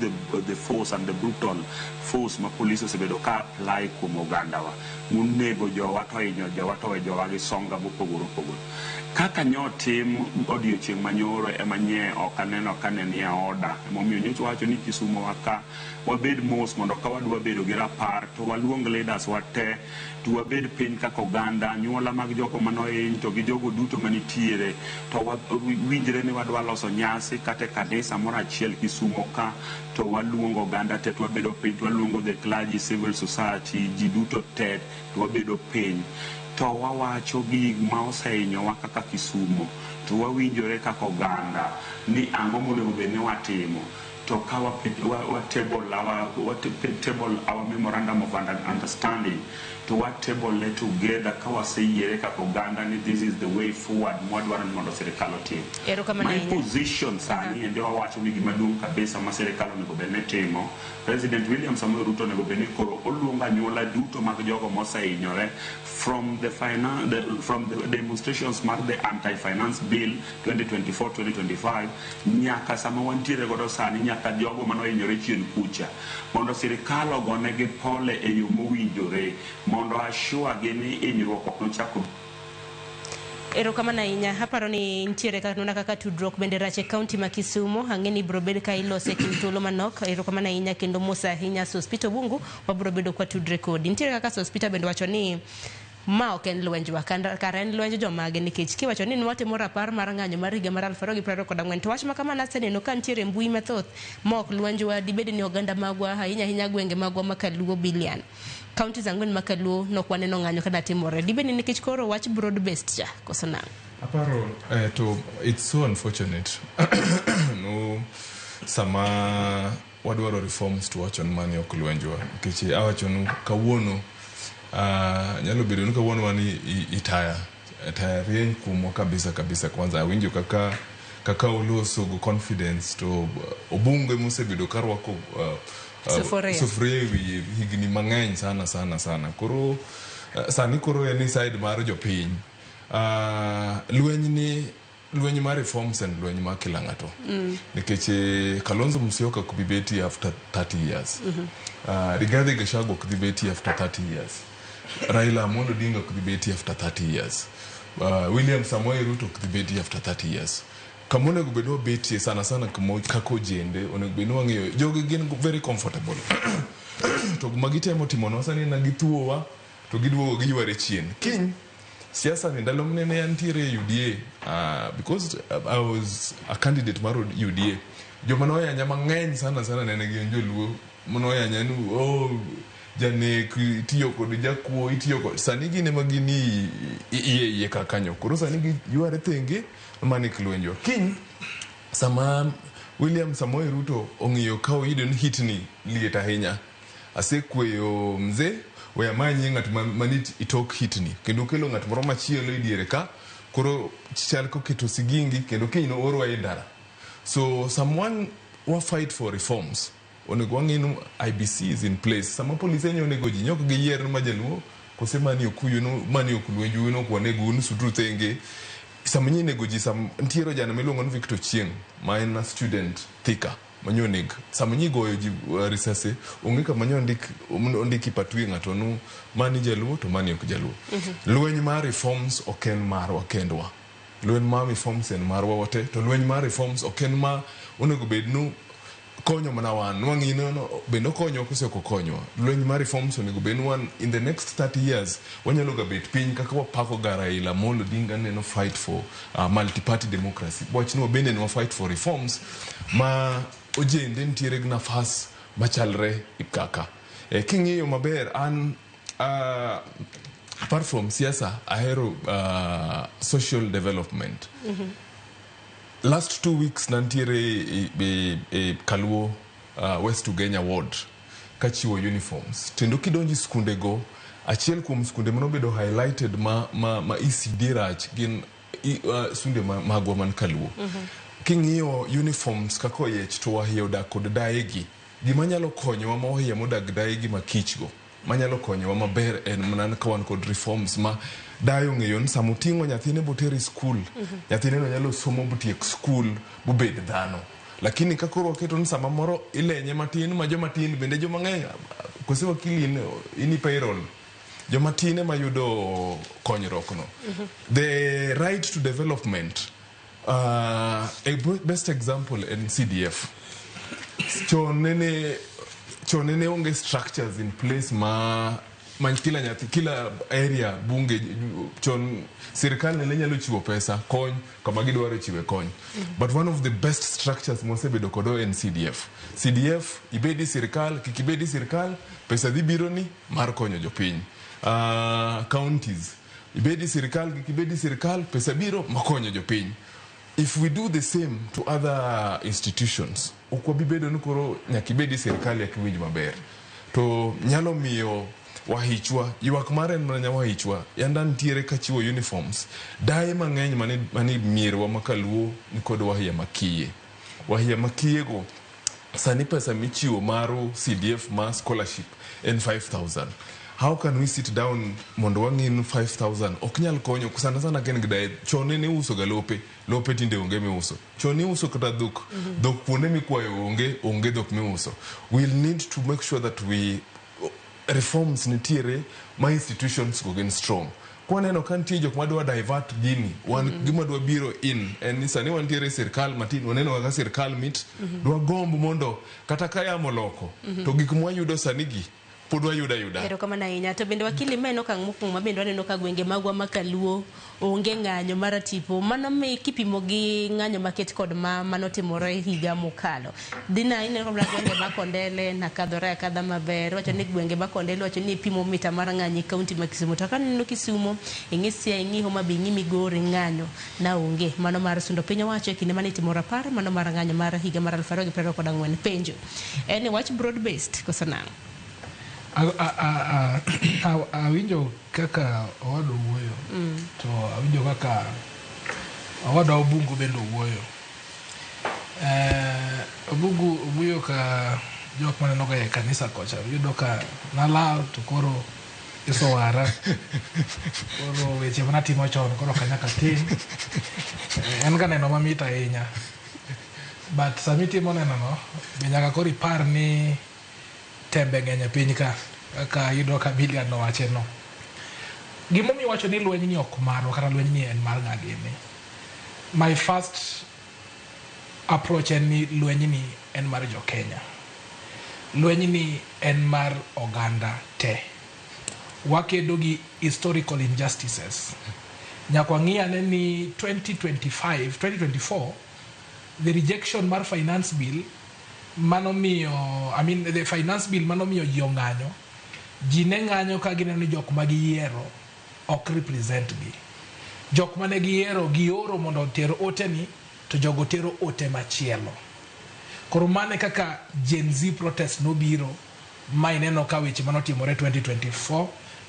the force and the brutal force ma police osebedo ka apply kuom ogandawa monego jowa to hinyo jowa to we jowa gi songa mopogore opogore. Kaka nyotim odiochieng' manyoro ema nye ok aneno ka ne nie oda. Emomiyo nyocha wacho ni Kisumo wa ka wabed mos mondo ka wadwa bedo gi rapar to waluong leaders wa te to wabed piny kaka oganda, anyuola mag jogo manohiny to gi jogo duto manitiere to winjre ni wadwa loso nyasi kata e kanisa moro achiel Kisumo ka to waluongo oganda te to wabedo piny to waluongo the clergy, civil society, ji duto te to wabedo piny to wawacho gik ma osehinyowa kaka Kisumo to wawinjore kaka oganda ni ang'o monego bed ni watimo to ka wa table our, wa table our memorandum of understanding to wa table it together ka waseyiere kaka oganda ni this is the way forward mwadwaro ni mondo sirikal otim. Erokamano My ahinya. position sani endi wawacho ni gima duong' kabisa ma sirikal onego bed ni timo, President William Samoei Ruto onego bed ni koro oluongo anyuola duto mag jogo mosehinyore from the demonstrations mar the anti-finance bill 2024-2025 nyaka sama wantiere godo sani, nyaka jogo manohinyore chien kucha, mondo sirikal ogonegi pole e yo mowinjore mondo assure gi ni hinyruok ok nochak. Erokamano ahinya. Aparo ni nitiere kanona kaka tudruok bende rach e kaunti ma Kisumo. Ang'e ni ibiro bed ka ilose e kind thuolo manok. Erokamano ahinya kendo mos ahinya Sospeter Obungu, wabiro bedo kwa tudre kodi. Nitiere kaka Sospeter bende wacho ni ma ok en lwenjwa, kara en lwenj jomage, nikech kiwacho ni nwatimo rapar mar ng'anyo mar higa mar 2024 to wach ma kamano aseneno ka nitiere e mbui mathoth ma ok lwenjwa. Dibed ni oganda magwa, ahinya ahinya gwenge magwa ma Kaluo bilian counties ang'wen ma Kaluo nok waneno ng'anyo kana timore, dibed ni nikech koro wach broad based cha koso nang'o? Aparo to it's so unfortunate no sama wadwaro reforms to wacho ni mani ok lwenjwa, nikech awachonu kawuono, nyalo bedo ni kawuono wan itaya taya rieny kuomwa kabisa kabisa. Kwanza awinjo kaka uloso go confidence to Obunge mosebedo ka rwako Sufuria. Sufuria e wiye higni mang'eny sana sana sana. Koro sani koro en side mar jopiny. Lweny ni lweny mar reforms en lweny mar kila ng'ato nikech Kalonzo Musyoka ok bi betie after 30 years. Rigathi Gachagua ok dhi betie after 30 years. Raila Amolo Odinga ok dhi betie after 30 years. William Samoei Ruto ok dhi betie after 30 years. Kama onego bed ni wabetie sana sana kaka ojende onego bed ni wang'eyo jogi gin very comfortable to gima gitemo timonwa sani na githuowa to giduogo giyware chien kiny siasa ni. Ndalo mnene antiere e UDA, because I was a candidate mar UDA, joma noyanya mang'eny sana sana nene gin joluo manoyanya ni oh, janek itiyo kod jakuo itiyo kod sani gin ema gin iye iye ka kanyo. Koro sani giyware thenge manik lwenjwa kiny sama William Samoei Ruto ong'iyo ka oyudo ni hitni liet ahinya, asekweyo mzee we amanye ng'at manit itok hitni kendo okelo ng'at moro machielo e diere ka koro chal koketo sigingi kendo kiny noorwa e ndara. So someone wa fight for reforms onego wang'e ni IEBC is in place. Sama polise nyo onego ji nyok giyier ni ma jaluo kose mani okuyu no mani ok lwenju no ok wanego un sutru thenge. Sama nyi nego ji sam nitiere ojana miluongo ni Victor Chieng ma en a student Thika manyo oneg sama nyi goyo ji risase onge kama nyo ondik ondiki patwi ng'ato nu mani jaluo to mani ok jaluo. Lweny mar reforms ok en marwa kendwa, lweny mar reforms en marwa wate, to lweny mar reforms ok en ma onego bed nu konyo mana wan wang'i no bende okonyo kose ok okonywa. Lweny mar reforms onego bed ni wan in the next 30 years wanyalo ga bet piny kaka wapako ga Raila Amolo Odinga neno fight for multi-party democracy wach ni wabende ne wa fight for reforms ma ojende nitiere gi nafas machalre kaka king'iyo maber an apart from siasa ahero social development. Last 2 weeks nantiere e Kaluo West Ugenya ward kachiwo uniforms kendo kidonjo e skundego achiel kuom skunde manobedo highlighted ma ECD rach gin skunde magwa man Kaluo. King'iyo uniforms kaka oyiech to wahia odak kod dayegi gima nyalo konyowa ma wahia modak dayegi makich go. Manyalo konyowa maber en mana ka wan kod reforms ma dayo ng'eyo ni sama oting'o nyathine botere skul, nyathine no nyalo somo botiek skul bobed dhano. Lakini ka koro waketo ni sama moro ilenye matin ma joma tin bende joma ng'eny kose wakili in payroll joma tin ema yudo konyruok no. The right to development, a best example en CDF. Chon nene onge structures in place ma kila nyathi, kila area bunge. Chon sirikal nene nyalo chiwo pesa kony kama gidwaro chiwe kony, but one of the best structures mosebedo kodo en CDF. CDF ibedi sirikal, kik ibedi sirikal, pesa dhi biro ni mar konyo jopiny. Counties ibedi sirikal, kik ibedi sirikal, pesa biro makonyo jopiny. If we do the same to other institutions, ok wabi bedo ni koro nyaka ibedi sirikal eka iwinj maber. To nyalo miyo wahichwa ywak mare en mana wahichwa yanda nitiere kachiwo uniforms daye mang'eny mani mierwa makaluo nikod wahia makiye. Wahia makiyego sani pesa michiwo maru CDF ma scholarship en 5000. How can we sit down mondo wang'i ni 5000 ok nyal konyo sana sana ka en gi daye? Chon ne iuso ga lope, lope tinde onge miuso. Chon iuso kata dhok, dhok kuonde mikwayo onge, onge dhok miuso. We'll need to make sure that we reforms nitiere ma institutions go gin strong. Kwaneno ka nitie jok madwa divert gini, wan gima dwa biro in en ni sani wantiere e sirikal matin, waneno kaka sirikal mit dwagomb mondo kata ka yamo loko to gik mwayudo sani gi pod wayudo ayuda. Erokamano ahinya. To bende wakili, ma en okang' mokwongo ma bende waneno ka gwenge magwa ma kaluo onge ng'anyo mar tipo. Mano mi kipimo gi ng'anyo maket kod ma manotimore higa mokalo. Dina ineno mana gwenge ma Kondele nakadhore akadha maber. Wacho ni gwenge ma Kondele wacho ni ipimo mita mar ng'anyo e kaunti ma Kisumu. To kaneno Kisumu, ing'i Siaya, ing'i Homa Bay, ing'i Migori, ng'anyo na onge. Mano mar sundo piny owacho e kinde mane itimo rapar mano mar ng'anyo mar higa mar 2024. Penjo en ni wach broad based koso nang'o? Awinjo kaka owadwa wuoyo, to awinjo kaka owadwa Obungu bende owuoyo. Obungu owuoyo ka jok maneno ga e kanisa kocha, iyudo ka nalal to koro Yesu owara. Koro weche manatimo chon koro ok anyaka tim. En ga neno mamit ahinya. But sama itimo neno no, be nyaka koro ipar ni tembe ng'eny e piny ka kaka iyudo ka Bilian nowache no. Gimomiyo iwacho ni lweny ni ok marwa kata lweny ni en mar ng'a gini. My first approach en ni lweny ni en mar jo Kenya. Lweny ni en mar oganda te. Wakedo gi historical injustices. Nyaka wang'i ane ni 2025, 2024, the rejection mar finance bill manomiyo, I mean, the finance bill manomiyo ji ong'anyo, ji ne ng'anyo ka gineno ni jok ma giyiero ok represent gi. Jok mane giyiero gioro mondo oter ote ni to jogo tero ote machielo. Koro mane kaka Gen Z protest nobiro ma ineno ka weche manotimore 2024,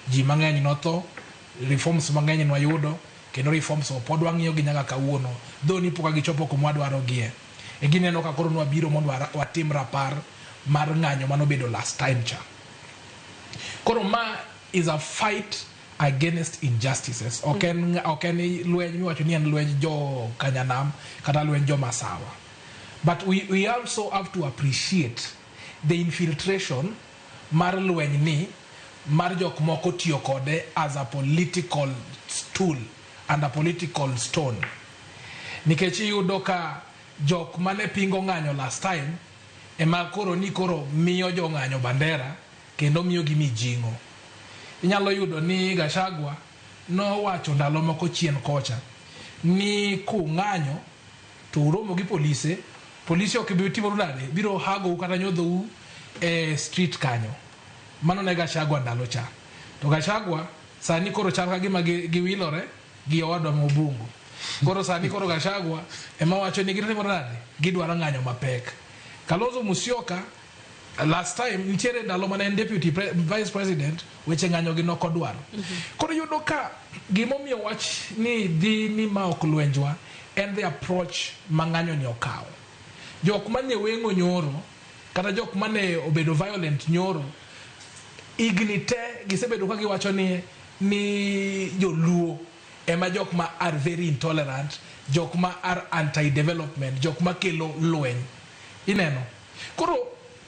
ji mang'eny notho, reforms mang'eny nwayudo, kendo reforms go pod wang'iyo gi nyaka kawuono, though ni pok gichopo kuma wadwarogie. E gineno ka koro nwabiro mondo watim rapar mar ng'anyo manobedo last time cha. Koro ma is a fight against injustices. Ok en lweny miwacho ni en lweny jo Kanyanam kata lweny jo Masawa. But we also have to appreciate the infiltration mar lweny ni mar jok moko tiyo kode as a political tool and a political stone. Nikech iyudo ka jok mane pingo ng'anyo last time ema koro ni koro miyo jong'anyo bandera kendo miyo gi mijing'o. Inyalo yudo ni Gachagua nowacho ndalo moko chien kocha ni kung'anyo to uromo gi polise, polise ok bi timoru nade, biro hagou kata nyodhou e street kanyo. Mano ne Gachagua ndalo cha. To Gachagua sani koro chal ka gima giwilore gi owadwa ma Obungu. Koro sani koro Gachagua ema wacho ni gitimo nade, gidwaro ng'anyo mapek. Kalonzo Musyoka last time nitiere ndalo mane en deputy vice president, weche ng'anyo gi nok odwaro. Koro iyudo ka gimomiyo wach ni dhi ni ma ok lwenjwa en the approach ma ng'anyo ni okawo. Jok mane weng'o nyoro kata jok mane obedo violent nyoro Higni te gisebedo ka giwacho ni joluo ema jok ma are very intolerant, jok ma are anti development, jok ma kelo lweny. Ineno? Koro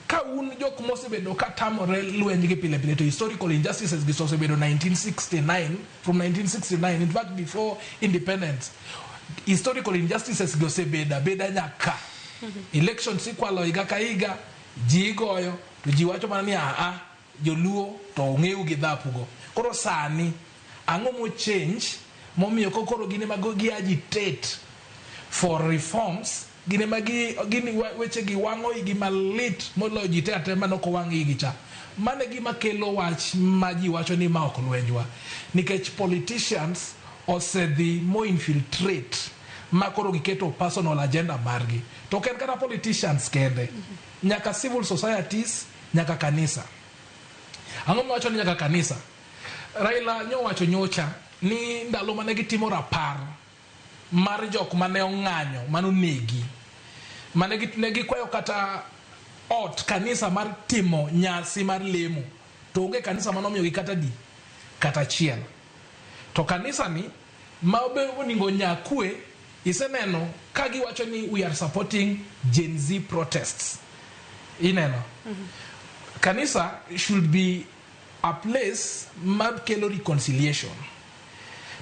ka un jok mosebedo ka tamore lweny gi pile pile, to historical injustices gi osebedo 1969, from 1969, in fact before independence, historical injustices gi osebedo abeda nyaka elections ikwalo higa ka higa, ji igoyo to ji wacho mana ni aa joluo to ong'eyo gi dhapugo. Koro sani ang'o mo change momiyo koro gin ema gi agitate for reforms? Gin ema gin weche gi wang'o igi malit moloyo ji te ate manok owang' igi cha. Mano e gima kelo wach ma ji wacho ni ma ok lwenjwa, nikech politicians osedhi mo infiltrate ma koro giketo personal agenda margi. To ok en kata politicians kende, nyaka civil societies, nyaka kanisa. Ang'o mawacho ni nyaka kanisa? Raila nyowacho nyocha ni ndalo mane gitimo rapar mar jok mane ong'anyo manonegi, mane ne gikwayo kata ot kanisa mar timo nyasi mar lemo, to onge kanisa manomiyogi kata di kata achiel. To kanisa ni ma be oningo nyakwe, iseneno ka giwacho ni we are supporting Gen Z protests. Ineno? Kanisa should be a place mar kelo reconciliation.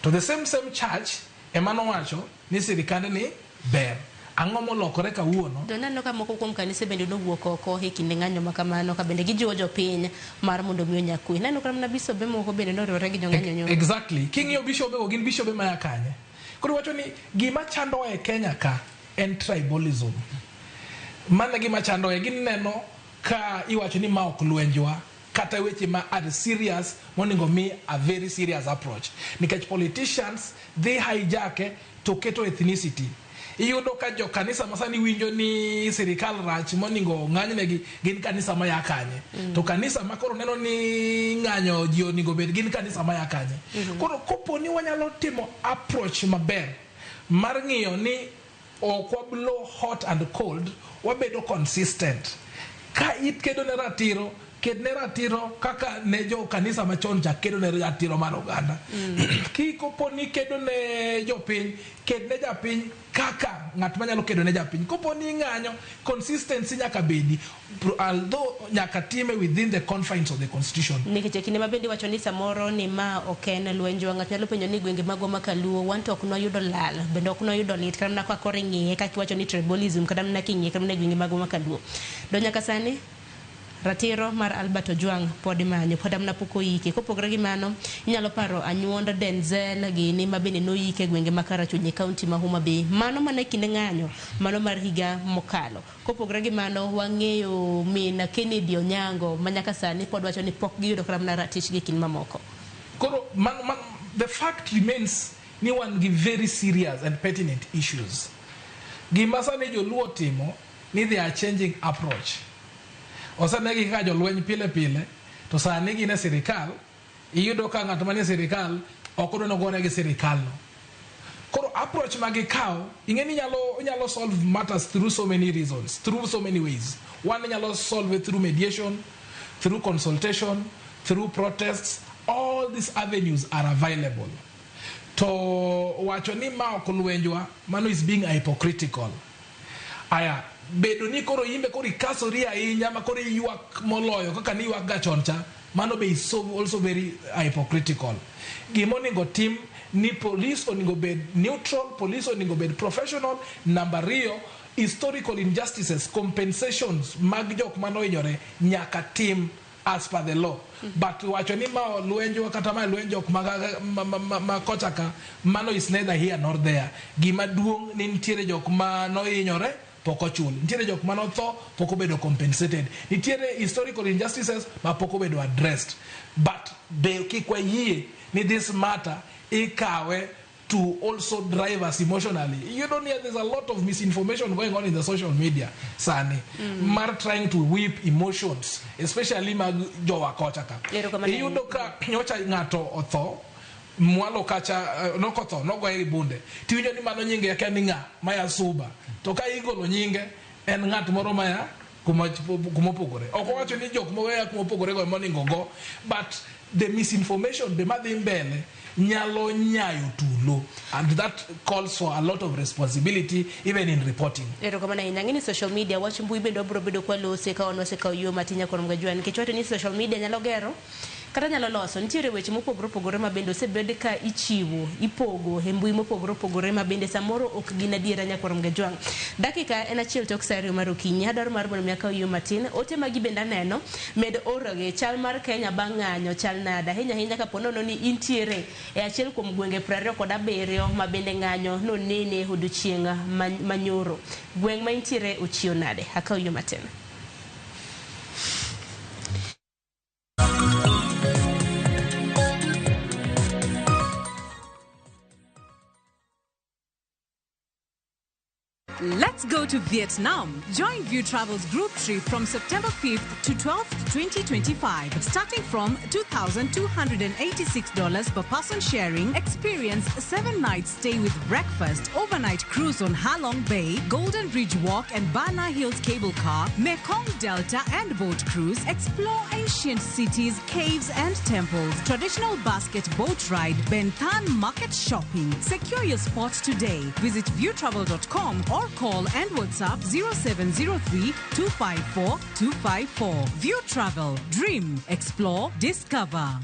To the same church ema nowacho ni sirikand ni ber. Ang'o molokore kawuono? To neno ka moko kuom kanise bende nowuok oko e kinde ng'anyo ma kamano, ka bende gijiwo jopiny mar mondo mi onya kwe. Neno kata mana bisobe moko bende noriwore gi jong'anyo nyoro. Exactly. King'iyo bishobe go, gin bishobe maya kanye? Koro iwacho ni gima chandowa e Kenya ka en tribalism. Mano e gima chandowa. Gineno ka iwacho ni ma ok lwenjwa, kata weche ma are serious monego mi a very serious approach, nikech politicians dhi hijack to keto ethnicity. Iyudo ka jo kanisa ma sani winjo ni sirikal rach monego ng'anynegi gin kanisa maya kanye, to kanisa ma koro neno ni ng'anyo ji onego bed gin kanisa maya kanye. Koro kopo ni wanyalo timo approach maber mar ng'iyo ni ok wa blow hot and cold, wabedo consistent. Ka ikedo ne ratiro, ket ne ratiro kaka ne jo kanisa machon cha kedo ne ratiro mar oganda. Kopo ni kedo ne jopiny, ket ne japiny kaka ng'at manyalo kedo ne japiny. Kopo ni ing'anyo, consistency nyaka bedi, although nyaka time within the confines of the constitution. Nikech e kinde ma bende iwacho ni samoro ni ma ok en lwenjwa, ng'ato nyalo penjo ni gwenge magwa ma kaluo wan to ok nwayudo lal, bende ok nwayudo lit kata mana ka koro ing'iye kaka iwacho ni tribalism, kata mana king'iye kata mana e gwenge magwa ma kaluo. Do nyaka sani ratiro mar Albert Ojwang pod imanyo, pod amna pok oike. Kopogore gi mano, inyalo paro anyuond Denzel gini ma bende noyike e gwenge ma Karachuonyo e kaunti ma Homa Bay. Mano mana e kinde ng'anyo, mano mar higa mokalo. Kopogore gi mano, wang'eyo min Kennedy Onyango ma nyaka sani pod wacho ni pok giyudo kata mana ratichgi e kind mamoko. Koro man, the fact remains ni wan gi very serious and pertinent issues. Gima sani joluo timo ni they are changing approach. Osenegi kaka jolweny pile pile, to sani gin e sirikal, iyudo ka ng'at manie sirikal ok odwa nogore gi sirikal no. Koro approach ma gikawo, ing'e ni inyalo solve matters through so many reasons, through so many ways. One, inyalo solve it through mediation, through consultation, through protests. All these avenues are available. To wacho ni ma ok lwenjwa, mano is being hypocritical. Aya, bedo ni koro imbe koro ikasori ahinya ma koro iywak moloyo kaka ni ywak ga chon cha, mano be is so also very hypocritical. Gima onego tim ni police onego bed neutral, police onego bed professional. Namba ariyo, historical injustices, compensations mag jok manohinyore nyaka tim as per the law. But wacho ni ma lwenjwa kata ma lwenj jok ma kocha ka, mano is neither here nor there. Gima duong' ni nitiere jok ma nohinyore pok ochul, nitiere jok manotho pok obedo compensated, nitiere historical injustices ma pok obedo addressed. But be kik wayie ni this matter ikawe to also drive us emotionally. You don't hear there's a lot of misinformation going on in the social media sani, mar trying to whip emotions, especially mag jowa kocha ka. Erokamano. Iyudo ka nyocha ng'ato otho mwalo kacha, nokotho nogoye gi bunde, tiwinjo ni mano nyinge akia ni ng'a maya Suba, to ka igolo nyinge en ng'at moro maya Kuma kumopogore. Ok owacho ni jok moweya kumopogore go ema onego go, but the misinformation be madhi mbele nyalo nyayo tulo, and that calls for a lot of responsibility even in reporting. Erokamano ahinya. Ang'e ni social media, wach mbui bende wabiro bedo kwalose ka wan wasekawo yo matin nyaka Gajwa, nikech wacho ni social media nyalo gero kata nyalo loso. Nitiere weche mopogore opogore ma bende osebed ka ichiwo, ipogo e mbui mopogore opogore ma bende samoro ok gin adiera nyaka Gajwang'. Dakika en 1 tok sa 2 mar okinyi. Adwaro mar mondo mi akaw yo matin. Ote magi bende aneno med orogi. Chal mar Kenya bang' ng'anyo chal nade? Ahinya ahinya kapo nono ni intiere e achiel kuom gwenge 27 ma bende ng'anyo nonene odiochieng' manyoro. Gweng' ma intiere ochiew nade? Akaw yo matin. Let's go to Vietnam. Join View Travel's group trip from September 5th to 12th, 2025. Starting from $2,286 per person sharing, experience 7 nights stay with breakfast, overnight cruise on Halong Bay, Golden Bridge Walk and Bana Hills Cable Car, Mekong Delta and boat cruise, explore ancient cities, caves and temples, traditional basket boat ride, Ben Thanh market shopping. Secure your spot today. Visit viewtravel.com or call and WhatsApp 0703 254 254. View Travel. Dream. Explore. Discover.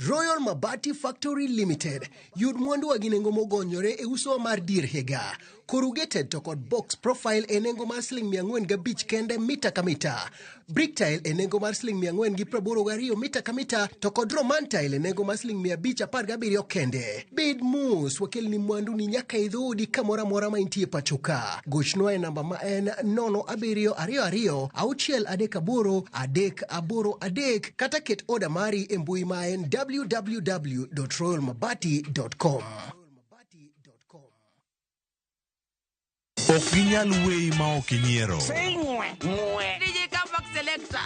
Royal Mabati Factory Limited. Yud mwandu gi nengo mogonyore e uso mar dier higa. Corrugated to kod box profile e nengo mar siling 405 kende mita ka mita. Brick tile e nengo mar siling 482 mita ka mita to kod Roman tile e nengo mar siling 517 kende. Bed mos, wakelni mwandu ni nyaka e dhoodi kamoro amora ma intie pacho ka. Gochnwa e namba ma en 0722 638 383 kata ket oda mari e mbui ma en www.royalmabati.com. Ok ginyal weyi ma ok inyiero. DJ Comeback Selector.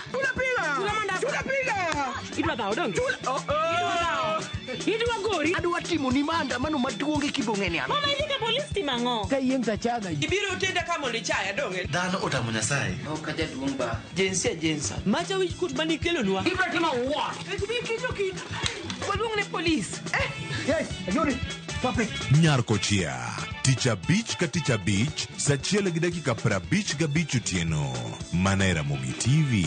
Idwa gori. Adwa timo ni maandamano maduong' e kibong'e ni an. Mama idhi ka polis timo ang'o? Ka yieng' tachaga. Ibiro tenda ka mondo ichaya dong'e. Dhano otamo Nyasaye. Ok jaduong' ba. Jinsia jinsa. Macha wich kut mane ikelonwa. Ibiro timo what? Ibiro Waluong ne polis. Yes, ayori. Stop it. Nyar Kochia. Tich abich ka tich abich, sa 1:55 otieno. Mana e Ramogi TV.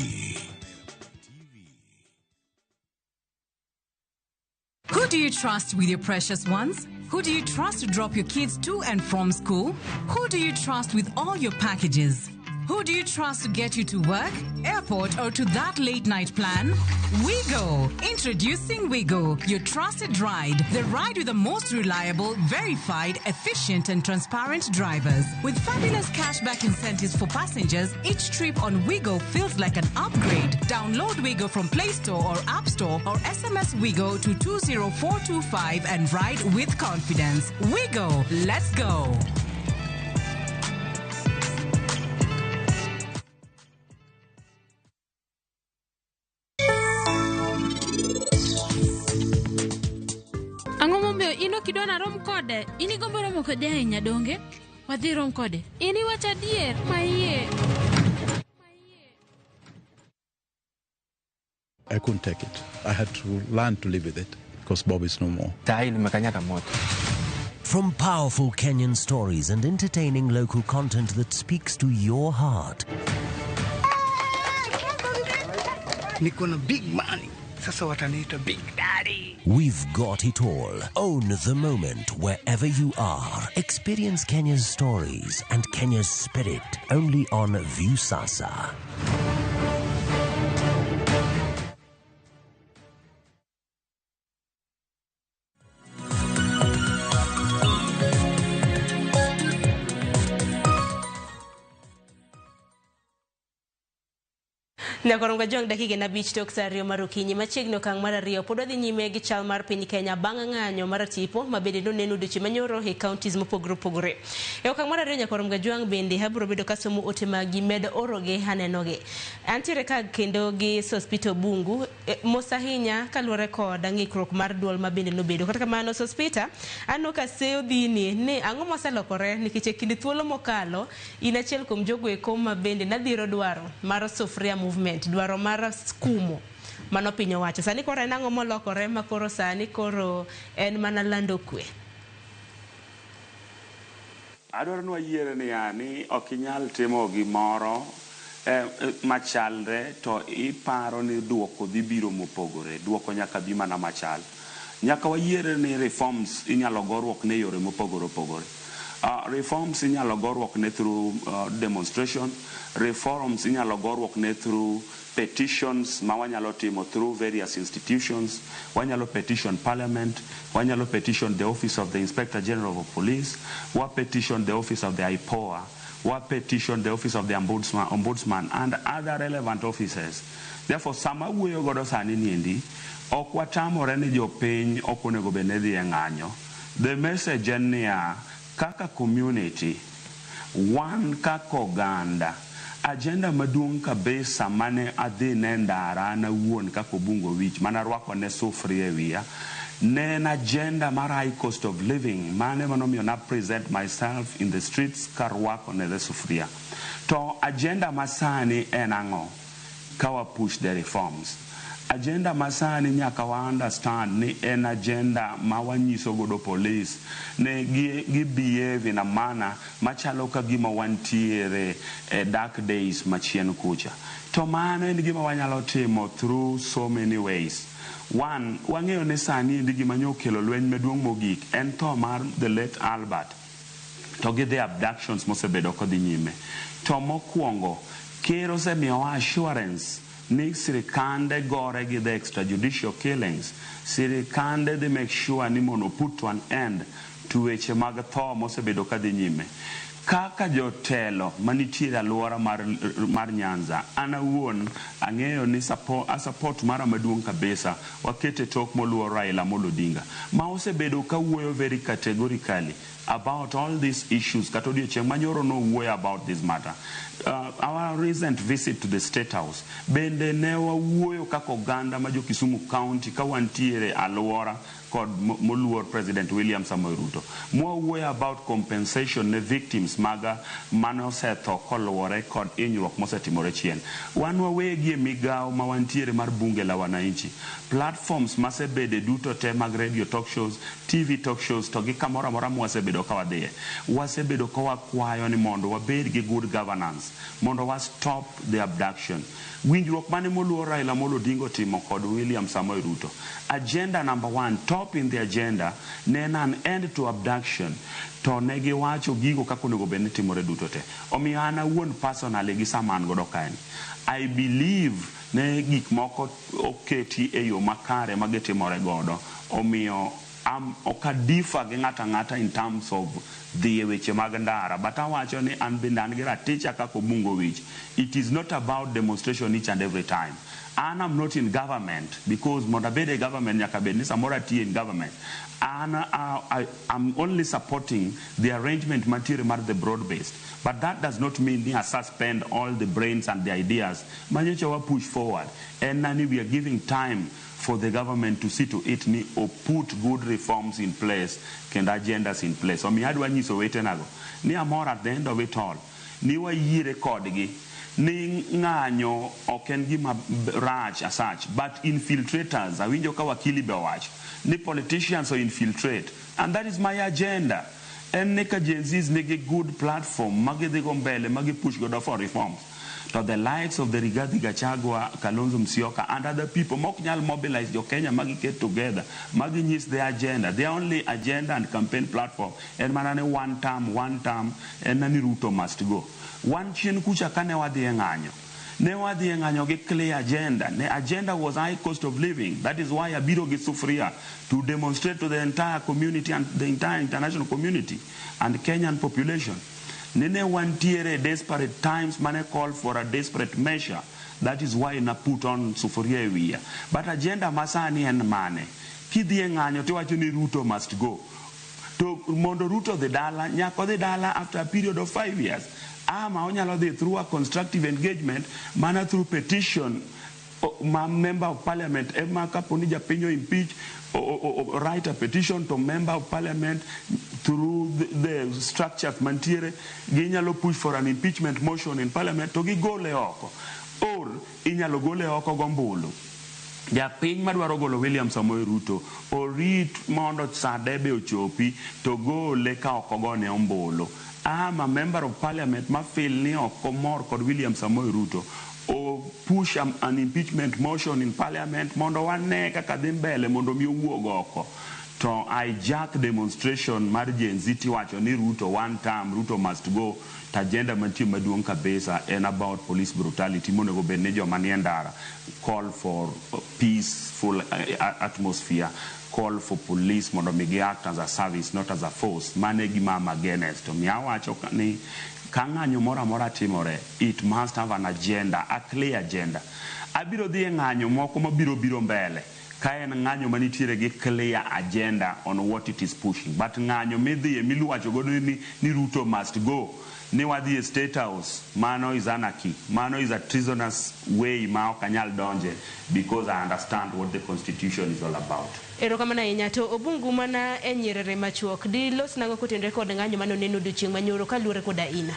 Who do you trust with your precious ones? Who do you trust to drop your kids to and from school? Who do you trust with all your packages? Who do you trust to get you to work, airport, or to that late night plan? WeGo! Introducing WeGo, your trusted ride. The ride with the most reliable, verified, efficient, and transparent drivers. With fabulous cashback incentives for passengers, each trip on WeGo feels like an upgrade. Download WeGo from Play Store or App Store or SMS WeGo to 20425 and ride with confidence. WeGo! Let's go! Ang'o momiyo in ok idwa narom kode? In igombo romo kode ahinya donge? Wadhi rom kode. In iwacho adier maiye. I couldn't take it. I had to learn to live with it because Bob is no more. From powerful Kenyan stories and entertaining local content that speaks to your heart. Niko na big money. Sasa wataniita Big Daddy. We've got it all. Own the moment wherever you are. Experience Kenya's stories and Kenya's spirit only on Viusasa. Nyakorongo Jong dakika en 5 tok saa 2 mar okinyi. Machiegni okang' mar 2 pod wadhi nyime gi chal mar piny Kenya bang' ng'anyo mar tipo ma bende noneno odiochieng' manyoro e counties mopogore opogore. E okang' mar 2 Nyakorongo Jong bende abiro bedo kasomo ote magi med orogi anenogi. Antiere ka kendo gi Sospito Bungu mos ahinya kaluwore kod ng'ikruok mar duol ma bende nobedo. Kata kamano Sospita aneno ka seyo dhini ni ang'o moselokore nikech e kind thuolo mokalo in achiel kuom jogo eko ma bende nadhiro dwaro mar Sufuria Movement, dwaro mar kumo mano piny owacho. Sani koro en ang'o molokore ma koro sani koro en mana lando kwe? Adwaro ni wayiere niya ni ok inyal timo gimoro machalre to iparo ni duoko dhi biro mopogore. Duoko nyaka bi mana machal. Nyaka wayiere ni reforms inyalo goruok ne yore mopogore opogore. Reforms inyalo goruok ne through demonstration. Reforms inyalo goruok ne through petitions ma wanyalo timo through various institutions. Wanyalo petition parliament, wanyalo petition the office of the Inspector General of Police, wa petition the office of the IPOA, wa petition the office of the ombudsman and other relevant offices. Therefore, sama wuoyo godo sani niendi, ok watamore ni jopiny ok onego bed ni dhi e ng'anyo. The message en niya, kaka community, wan kaka oganda, agenda maduong' kabisa mane adhi ne ndara an awuon kaka Obungo Wich mana rwako ne sufuria e wiya ne en agenda mar high cost of living mane manomiyo na present myself in the streets karwako ne the sufuria. To agenda masani en ang'o? Ka wa push the reforms. Agenda masani nyaka wa understand ni en agenda ma wanyiso godo police ne gi behave in a manner machalo ka gima wantiere e dark days machien kucha. To mano en gima wanyalo timo through so many ways. One, wang'eyo ni sani endi gima nyo okelo lweny maduong' mogik en tho mar the late Albert to gi the abductions mosebedo kodhi nyime. To mokwongo, ker osemiyowa assurance ni sirikande gore gi the extrajudicial killings. Sirikande dhi make sure ni mondo put to an end to weche mag tho mosebedo kadhi nyime. Kaka jotelo manitiere alwora mar Nyanza, an awuon ang'eyo ni support mara maduong' kabisa wakete tok moluor Raila Amolo Odinga ma osebedo kawuoyo very categorically about all these issues. Kata odiochieng' manyoro nowuoyo about this matter. Our recent visit to the State House bende ne wawuoyo kaka oganda ma jo Kisumu County ka wantiere alwora kod moluor President William Samoei Ruto. Mwawuoyo about compensation ne victims maga mane osetho koluwore kod hinyruok mosetimore chien. Wan wawegi e migawo ma wantiere mar bunge la wananchi. Platforms masebede duto te mag radio talk shows, TV talk shows to gi kamoro amora mwasebedo ka wadhiye. Wasebedo ka wakwayo ni mondo wabed gi good governance, mondo wa stop the abduction. Winjruok mane moluor Raila Amolo Odinga otimo kod William Samoei Ruto. Agenda number 1, top in the agenda, ne en an end to abduction. To ne giwacho gigo kaka onego bed ni timore duto te. Omiyo an awuon personally gi sama an godo kaeni, I believe ne gik moko oketi e yo makare ma gitimore godo. Omiyo ok adifa gi ng'ato ang'ata in terms of dhi e weche mag ndara, but awacho ni an bende an gi raticha kaka Obungo Wich. It is not about demonstration each and every time. An am not in government because mondo abed e government nyaka bed ni samoro atiyo in government. An I'm only supporting the arrangement mantiere mar the broad based. But that does not mean ni I suspend all the brains and the ideas. Manyocha wa push forward. En nani we are giving time for the government to see to it ni o put good reforms in place kendo agendas in place. Omiyo adwa nyiso wetenago ni amor at the end of it all ni wayiere kodgi ni ng'anyo ok en gima rach as such, but infiltrators, awinjo ka wakili be owacho ni politicians o infiltrate, and that is my agenda. En ni ka Gen Zs nigi good platform ma gidhi go mbele ma gi push godo for reforms, to the likes of the Rigathi Gachagua, Kalonzo Musyoka and other people mok nyal mobilize jo Kenya ma giket together ma ginyis their agenda. Their only agenda and campaign platform en mana ni one term, en ni Ruto must go. Wan chien kucha kane wadhi e ng'anyo, ne wadhi e ng'anyo gi clear agenda. Ne agenda was high cost of living. That is why abiro gi sufuria to demonstrate to the entire community and the entire international community and Kenyan population. Nene wantiere desperate times mane call for a desperate measure. That is why na put on sufuria e wiya. But agenda masani en mane? Kidhi e ng'anyo tiwacho ni Ruto must go. To mondo Ruto dhi dala, nyaka odhi dala after a period of 5 years. Ama onyalo dhi through a constructive engagement, mana through petition ma member of parliament ema kapo ni japiny o impeach o write a petition to member of parliament through the structures mantiere, ginyalo push for an impeachment motion in parliament to gigole oko, or inyalo gole oko gombulu. Japiny madwaro golo William Samoei Ruto orit mondo sa debe ochopi to gole ka ok ogone ombulu. Ama member of parliament ma feel ni ok omor kod William Samoei Ruto o push an impeachment motion in parliament mondo wane kaka dhi mbele mondo mi owuog oko. To hijack demonstration mar Gen Z tiwacho ni Ruto one term, Ruto must go, to agenda mantie maduong' kabisa en about police brutality monego bed ni joma nie ndara call for peaceful atmosphere, call for police mondo mi gi act as a service, not as a force. Mano e gima am against. To mi awacho ni ka ng'anyo moro amora timore, it must have an agenda, a clear agenda. Abiro dhi e ng'anyo moko mabiro biro mbele ka en ng'anyo manitiere gi clear agenda on what it is pushing. But ng'anyo midhiye miluwacho godo ni Ruto must go, ni wadhi e State House, mano is anarchy, mano is a treasonous way ma ok anyal donje, because I understand what the constitution is all about. Erokamano ahinya. To Obungu, mana e nyerere machuok, dilos nang'o kotenore kod ng'anyo mane oneno odiochieng' manyoro kaluwore koda ina?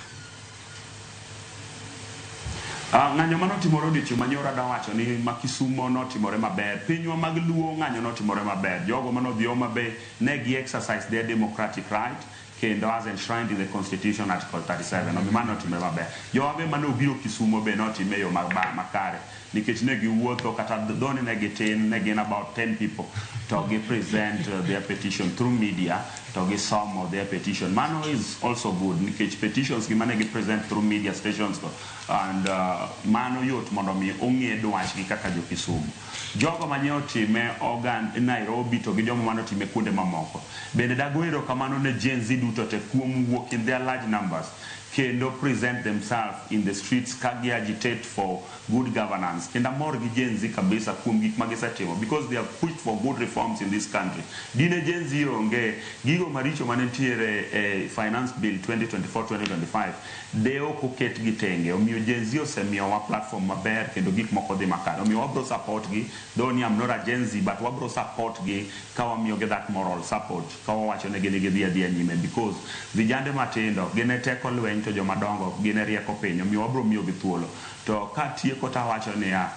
Ng'anyo manotimore odiochieng' manyoro, adwa wacho ni ma Kisumo notimore maber. Pinywa mag Luo ng'anyo notimore maber. Jogo manodhi Homa Bay ne gi exercise their democratic right kendo as enshrined in the constitution, article 37. Omiyo mano notimore maber. Jowa be mane obiro Kisumo be notime e yo makare nikech ne giwuotho kata dhoni ne gitin, ne gin about 10 people, to gi present their petition through media to gisomo their petition. Mano is also good nikech petitions gi mane gi present through media stations go and mano yot mondo mi ong'e dwachgi kaka jo Kisumu. Jogo manye otime ogan Nairobi to gi jogo mane otime kuonde mamoko bende dago erokamano ne Gen Z duto te kuom wuok in their large numbers kendo present themselves in the streets ka gi agitate for good governance. Kendo amor gi Gen Z kabisa kuom gik ma gisetimo, because they have pushed for good reforms in this country. Dine Gen Z onge, gigo maricho mane nitiere e finance bill 2024-2025 de ok oket gi tenge. Omiyo Gen Z osemiyowa platform maber kendo gik moko dhi makare. Omiyo wabro support gi, though ni I'm not a Gen Z, but wabro support gi ka wamiyogi that moral support, ka wawacho negi ni gidhi adhiya nyime, because vijande matindo gin e teko lweny to joma dongo gin e rieko piny. Omiyo wabro miyogi thuolo. To katieko tawacho niya,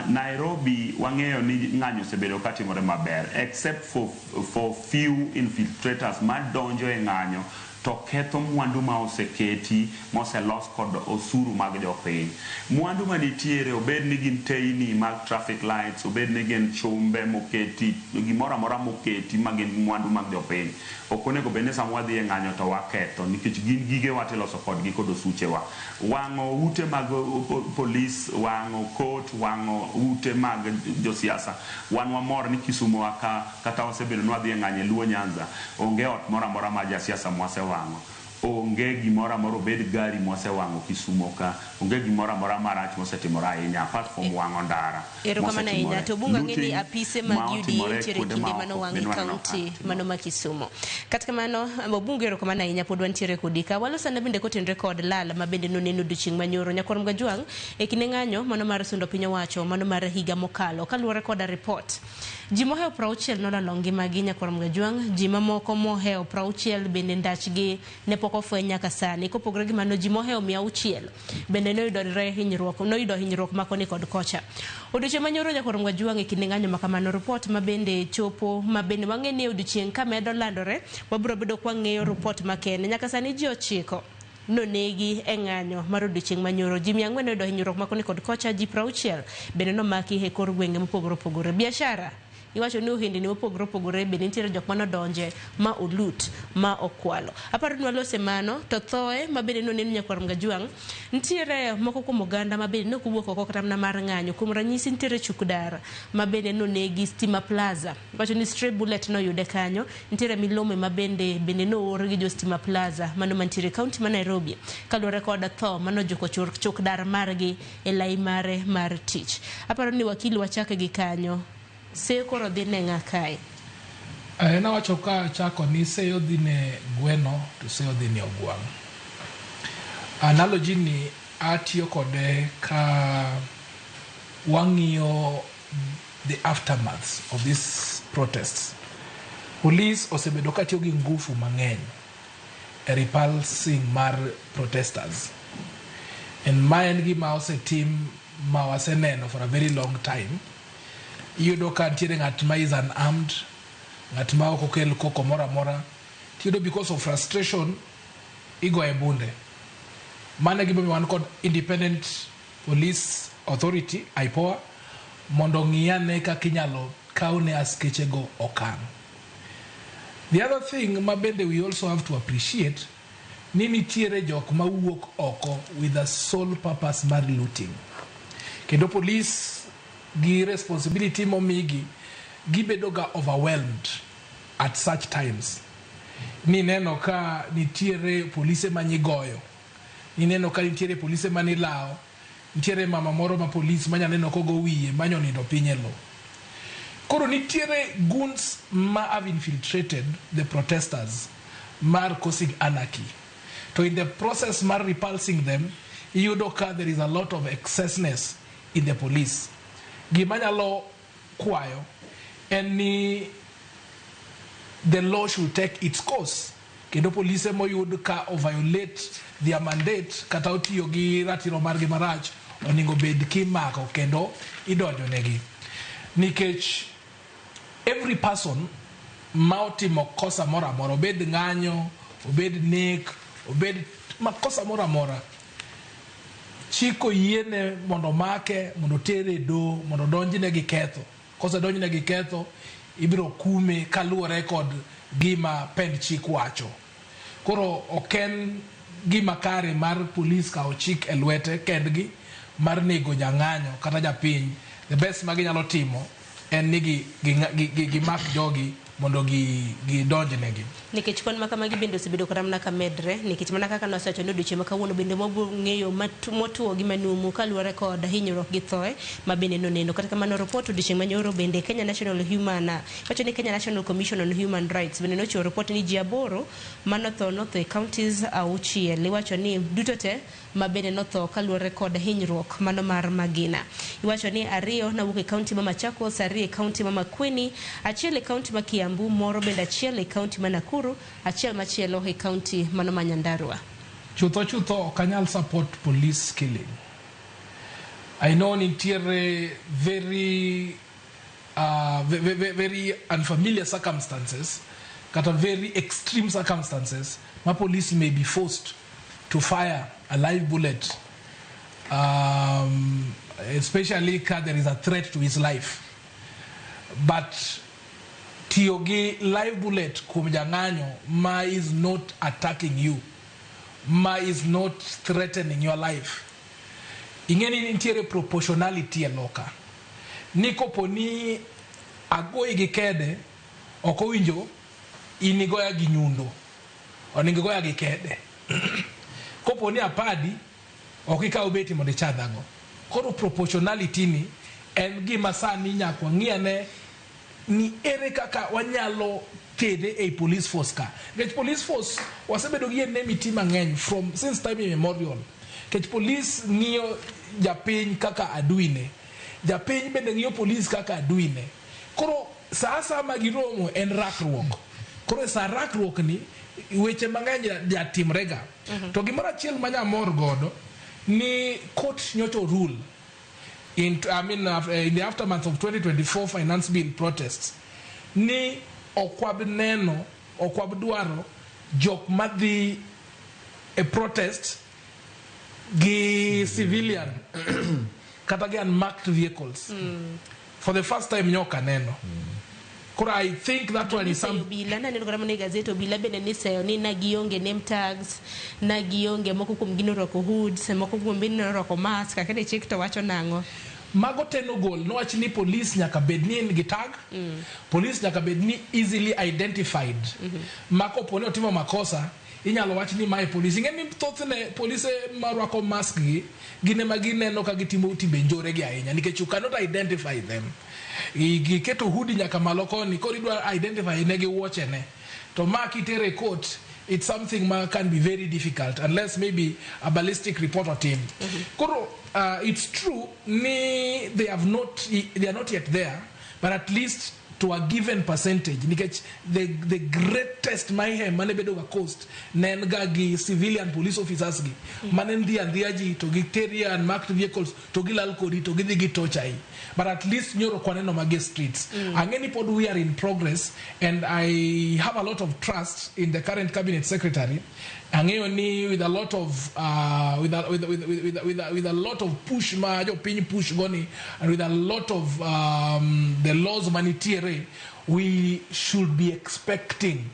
Nairobi wang'eyo ni ng'anyo osebedo katimore maber except for few infiltrators madonjo e ng'anyo to ketho mwandu ma oseketi moselos kod osuru mag jopiny. Mwandu manitiere, obed ni gin teyni mag traffic lights, obed ni gin chumbe moketi, gimoro amora moketi ma gin mwandu mag jopiny, ok onego bed ni sama wadhi e ng'anyo to waketho, nikech gin gigewa tiloso kodgi kod osuchewa. Wang'o ute mag polis, wang'o court, wang'o ute mag josiasa, wan wamor ni Kisumu wa ka kata wasebedo ni wadhi e ng'anyo e Luo Nyanza, onge ot moro amora mar jasiasa mwasewang'o, onge gimoro amora obed gari mwasewang'o Kisumo ka, onge gimoro amora marach mosetimore ahinya apart from wang'o ndara Erokamano ahinya. mosetimore. To Obungu, ang'e ni Looting apise mag ma UDA otimore nitiere kuonde kinde ma mane oko owang' e bende waneno ka kaunti mano ma Kisumo. Kata kamano, Obungu, erokamano ahinya, pod wantiere kodi ka. Walosane bende kotenore kod lal ma bende noneno odiochieng' manyoro. Nyakwar Mgajwang' e kinde ng'anyo mano mar sundo piny owacho mano mar higa mokalo kaluwore koda report. Ji mohewo 60 nolalo ngimagi, nyakwar Mgajwang', ji mamoko mohewo 60 bende ndachgi ne pok ofweny nyaka sani. Kopogore gi mano, ji mohewo 600 bende noyudore hinyruok, noyudo hinyruok ma koni kod kocha. Odiochieng' manyoro, nyakwar Mgajwang', e kinde ng'anyo ma kamano, report ma bende chopo ma bende wang'e ni odiochieng' ka medo landore wabiro bedo kwang'eyo report makende. Nyaka sani ji 9 nonegi e ng'anyo mar odiochieng' manyoro. Ji 400 noyudo hinyruok ma koni kod kocha, ji 60 bende nomaki e kor gwenge mopogore opogore. Biashara Iwacho ni ohendni mopogore opogore bende nitiere jok manodonje ma olut ma okwalo. Aparo ni walose mano to thoe ma bende noneno nyakwar Mgajwang', nitiere moko kuom oganda ma bende nok owuok oko kata mana mar ng'anyo. Kuom ranyisi nitiere Chukdar ma bende nonegi Stima Plaza. Iwacho ni stray bullet noyude kanyo. Nitiere milome ma bende noor gi jo Stima Plaza mano mantiere kaunti ma Nairobi kaluwore kod tho manojuko chukdar margi e lai mare mar tich. Aparo ni wakili wachake gi kanyo. Seyo koro dhi ne ng'a kae? En awacho ka chako ni seyo dhi ne gweno to seyo dhi ne ogwang'. Analogy ni atiyo kode ka wang'iyo the aftermath of these protests. Police osebedo ka tiyo gi ngufu mang'eny e repulsing mar protesters. And ma en gima osetim ma waseneno for a very long time. Iyudo ka nitiere ng'at ma is unarmed, ng'at ma ok okel koko moro amora. Tiyudo because of frustration, igoye bunde. Mano e gimomiyo wan kod Independent Police Authority, IPOA, mondo ong'i ane kaka inyalo kawne askechego okang'. The other thing ma bende we also have to appreciate ni nitiere jok mawuok oko with a sole purpose mar looting. Kendo police gi responsibility momigi gibedo ga overwhelmed at such times. Ni neno ka nitiere polise manyigoyo, nineno ka nitiere polise manilawo, nitiere mama moro ma polis manya neno kogo wiye manyo nindo piny e lo. Koro nitiere goons ma have infiltrated the protesters mar causing anarchy. To in the process mar repulsing them, iyudo ka there is a lot of excessness in the police. Gima nyalo kwayo en ni the law should take its course. Kendo polise moyud ka o violate their mandate kata otiyo gi ratiro margi marach onego bed kimako kendo idonjo negi. Nikech every person ma otimo kosa moro amora, obed ng'anyo, obed nek, obed makosa moro amora, chik oyiene mondo omake, mondo otere e doho, mondo odonjne gi ketho. Kosedonjne gi ketho, ibiro kume kaluwore kod gima pend chik wacho. Koro ok en gima kare mar polis kawo chik e lwete kendgi mar nego jang'anyo kata japiny. The best ma ginyalo timo en ni gimak jogi mondo gidonjnegi. Nikech kwan ma kamagi bende osebedo kata mana ka medre, nikech mana kaka nosewacho ni odiochieng' ma kawuono bende wabiro ng'eyo motuo gi manumu kaluwore kod hinyruok gi thoe ma bende noneno. Kata kamano report odiochieng' manyoro bende Kenya National Human wacho ni Kenya National Commission on Human Rights bende nochiwo report ni ji 8 manotho notho e counties 6. Iwacho ni duto te ma bende notho kaluwore kod hinyruok mano mar magina. Iwacho ni 2 nawuok e county ma Machakos, 2 e county ma Makueni, 1 e county ma Kiambu, moro bende 1 e county ma Nakuru, 1 machielo e county mano ma Nyandarua. Chutho chutho ok anyal support police killing. I know nitiere very very unfamiliar circumstances, kata very extreme circumstances, ma police may be forced to fire a live bullet, especially if there is a threat to his life. But tiyo gi live bullet kuom jang'anyo ma is not attacking you, ma is not threatening your life. Ing'e ni nitiere proportionality e loka. Ni kopo ni agoyi gi kede, ok owinjo in igoya gi nyundo, onego igoya gi kede. Kopo ni apadi, ok ikaw beti mondo ichadhago. Koro proportionality ni en gima sani nyaka wang'i ane ni ere kaka wanyalo tere ei police force ka. Nikech police force wasebedo gi enmity mang'eny from since time immemorial. Nikech police ng'iyo japiny kaka aduine. Japiny bende ng'iyo police kaka aduine. Koro sa asaya ma giromo en rakruok. Koro e sa rakruok ni weche mang'eny jatimrega. To gimoro achiel ma nyamor godo ni court nyocha rule in the aftermath of 2024 finance bill protests ni ok wab neno, ok wab dwaro jok madhi e protest gi civilian kata gi unmarked vehicles. For the first time nyoka neno. Koro I think that one is some Obila naneno kata mana e gazet, obila bende niseyo ni na gionge name tags, na gionge, moko kuom gi norwako hoods, moko kuom gi norwako mask. Akene chik to wacho nang'o? Mago te nogol nowach ni police nyaka bed ni en gi tag, police nyaka bed ni easily identified, ma kopo ni otimo makosa inyalo wach ni mae police. Ing'e ni thothne polise marwako mask gi gin ema gineno ka gitimo timbe njore gi ahinya, nikech you cannot identify them. Giketo hood nyaka malo koni, koro idwa identify ne gi wuochene. To ma kitere e court, it's something ma can be very difficult unless maybe a ballistic report otim. Koro it's true ni they have not, they are not yet there, but at least to a given percentage, nikech the greatest mayhem mane bedo ga coast ne en ga gi civilian police officers gi mane ndhi andhiya ji to giteri unmarked vehicles to gilal kodi to gidhi gi torture. But at least nyoro ok waneno magi e streets. Ang'e ni pod we are in progress, and I have a lot of trust in the current cabinet secretary. Ang'eyo ni with a lot of with, a, with, with, with, with, a, with a lot of push ma jopiny push goni and with a lot of the laws manitiere, we should be expecting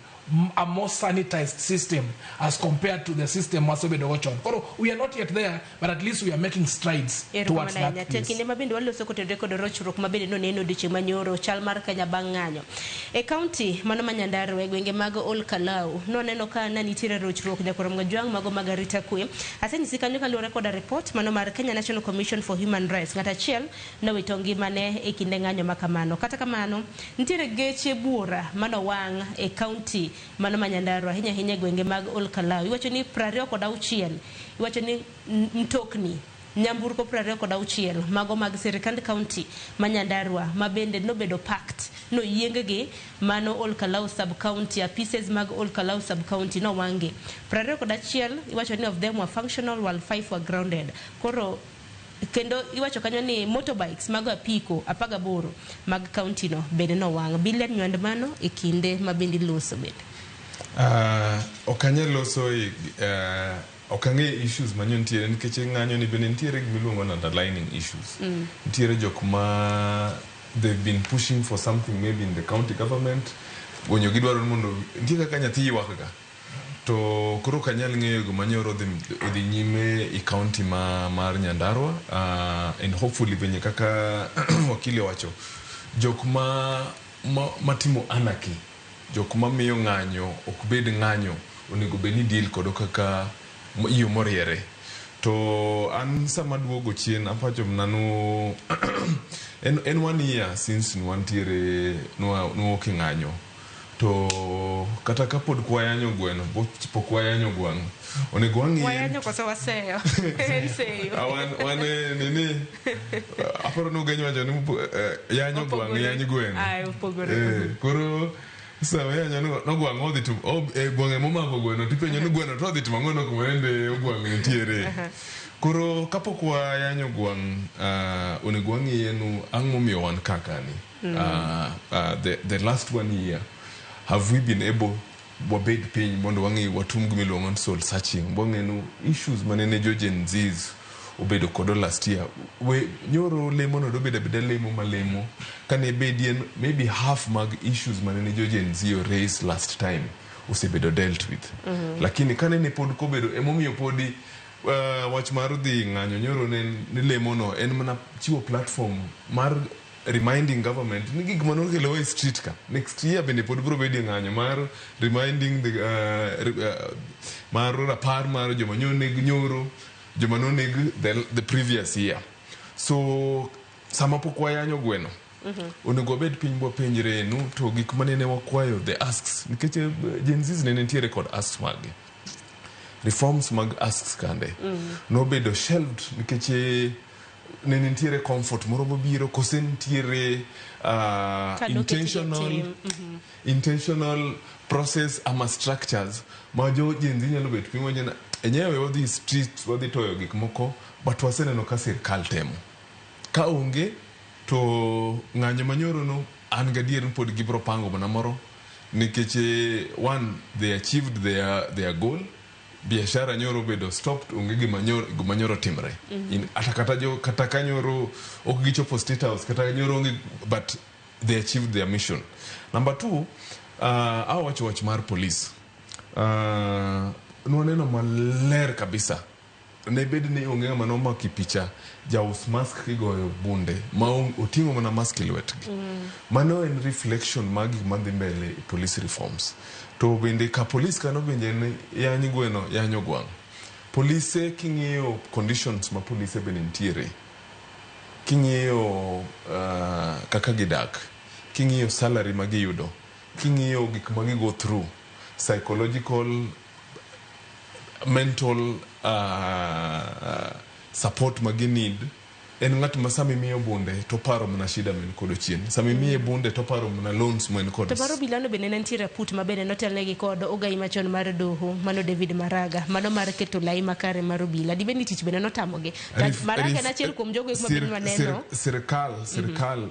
a more sanitized system as compared to the system wasebedo go chon. Koro we are not yet there, but at least we are making strides towards that Te place. Kinde ma bende waloso kotenore kod rochruok ma bende noneno odiochieng' manyoro chal mar Kenya bang' ng'anyo e kaunti mano ma Nyandarua, e gwenge mag Ol Kalou, noneno ka na nitiere rochruok nyakorom Gajwang' mago mag arita kwe. Asenyisi kanyo kaluwore koda report mano mar Kenya National Commission for Human Rights, ng'at achiel nowito ngimane e kinde ng'anyo ma kamano. Kata kamano, nitiere geche buora manowang' e kaunti mano ma Nyandarua, ahinya ahinya e gwenge mag Ol Kalou. Iwacho ni 26, iwacho ni mtokni nyamburko 26 mago mag sirikand kaunti ma Nyandarua ma bende nobedo packed noyieng gi mano Ol Kalou sub county, apises mag Ol Kalou sub county nowang'gi 21. Iwacho ni of them were functional while 5 were grounded. Koro kendo iwacho kanyo ni motorbikes mago apiko 18 mag kaunti no bende nowang'. Bilian nywand mano e kinde ma bende iloso bende. Ok anyal loso e, ok ang'e issues manyo nitiere, nikech ng'anyo ni bende nitiere gimiluongo ni underlining issues. Nitiere jok ma they've been pushing for something maybe in the county government, gonyo gidwaro ni mondo nitie kaka nyathi ywak ga to koro ok anyal ng'eyo gima nyoro odhi nyime e county ma mar Nyandarua, and hopefully venye kaka wakili owacho, jok ma matimo anarchy, jok mamiyo ng'anyo ok bed ng'anyo, onego bed ni deal kodo kaka yo moriere. To an sama duogo chien apacho mana nu en one year since nwantiere nwawuok e ng'anyo, to kata kapod kwayanyo gweno, pok wayanyo gwang', onego wang'i Wayanyo koso waseyo? En seyo. Ah, wan nini, aparo ni Ugenya wacho ni yanyo gwang' Opogore. yany gweno. Ai, opogore. Koro sama yanyo no gwang' odhi to gwang' emomako gweno, tipenjo ni gweno to odhi timo ang'o no kuma ende ogwang' nitiere. Koro kapok wayanyo gwang', onego wang'iye nu ang' momiyo wan kaka ni. The last one year, have we been able wabed piny mondo wang'i watum gimiluongo ni soul searching, wang'e nu issues manene jo Gen Zs obedo kodo last year? We nyoro lemo no dobedo abeda lemo malemo kane bedie maybe half mag issues manene jo Gen Z o raise last time osebedo dealt with. Lakini kanene pod kobedo emomiyo podi wach mar dhi ng'anyo nyoro ne ni lemo no en mana chiwo platform mar reminding government ni gik manokelo e street ka next year bende pod biro bedie ng'anyo mar reminding the, mar rapar mar joma noneg nyoro, joma noneg the previous year. So sama pok wayanyo gweno, onego wabed piny bwapenjre nu to gik manene wakwayo, the asks, nikech Gen Zs nene nitiere kod asks maggi, reforms mag asks kande nobedo shelved nikech ne nitiere comfort moro mobiro kose nitiere Ka noketgi e intentional tim. Intentional process ama structures ma jo Gen Z nyalo bet piny wacho ni enyewe wadhi street, wadhi toyo gik moko, but waseneno ka sirkal temo ka onge to ng'anyo manyoro no, an gadier ni pod gibiro pango mana moro, nikech one, they achieved their goal. Biashara nyoro obedo stopped, onge gima nyoro timre. Ata kata jo kata ka nyoro ok gichopo State House, kata nyoro onge, but They achieved their mission. Number two, awacho wach mar police. Nwaneno maler kabisa ne bed ni onge ng'ama nomako picha jaus mask kigoyo bunde ma oting'o mana mask e lwetgi. Mano en reflection mag gik madhi mbele e police reforms. To bende ka police kano bende en yany gweno yanyo gwang'. Polise king'iyo conditions ma polise bende nitiere, king'iyo kaka gidak, king'iyo salary ma giyudo, king'iyo gik ma gigo through, psychological, mental support ma gi need, en ng'at ma sama imiyo bunde to paro mana shida ma en kodo chien, sama imiye bunde to paro mana loans ma en kod. To mar obilano bende ne nitiere aput ma bende notelnegi kod ogai machon mar doho mano David Maraga, mano mar keto lai makare mar obila. Dibed ni tich bende notamogi. Maraga en achiel kuom jogo eko ma bende waneno. Sirkal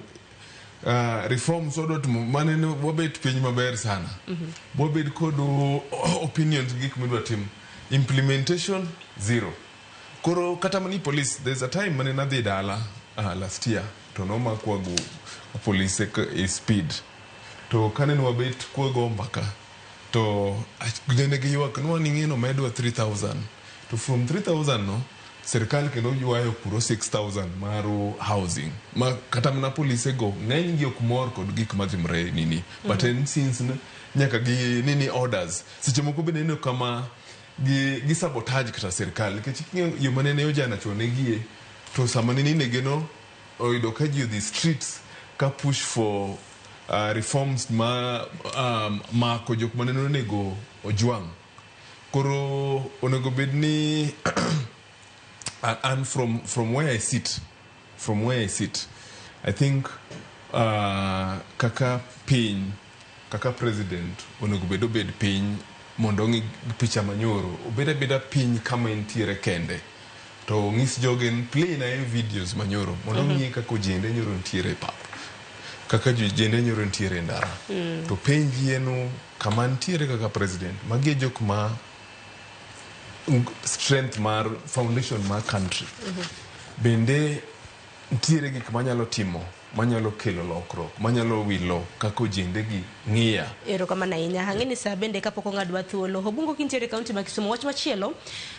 reforms wadwa timo manene wabet piny maber sana, wabed kod opinions gi gik midwa tim, implementation zero. Koro kata mani police, there's a time mane nadhi dala last year to nomakwa go polise e speed, to kane wabet kwago mbaka to nene giywak ni wan ing'e nomedwa 3000, to from 3000 no sirikal kendo ywayo kuro 6000 mar housing, ma kata mana polise go ng'eny gi ok mor kod gik matimre nini, but en since nyaka gi nini orders, seche moko bende ineno kama gi sabotage kata sirikal, nikech king'iyo yo manene ojana chon negie to sama nene inege no oyudo ka ji odhi streets ka push for reforms ma mako jok manene onego ojwang'. Koro onego bed ni and from where I sit, I think kaka piny, kaka president onego bed obed piny mondo ong'i picha manyoro, obed abeda piny kama entiere kende to ong'is joge play na e videos manyoro mondo ong'i kaka ojende nyoro nitiere e pap, kaka ojende nyoro nitiere e ndara, to penji eno kama nitiere kaka president, magi e jok ma strength mar foundation mar country. Bende nitiere gik manyalo timo manyalo kelo lokruok manyalo wilo kaka ojende gi ng'iya. Erokamano ahinya. Ang'e ni sa bende kapok ong'adwa thuolo. Obungo kintiere e kaunti ma Kisumu, wach machielo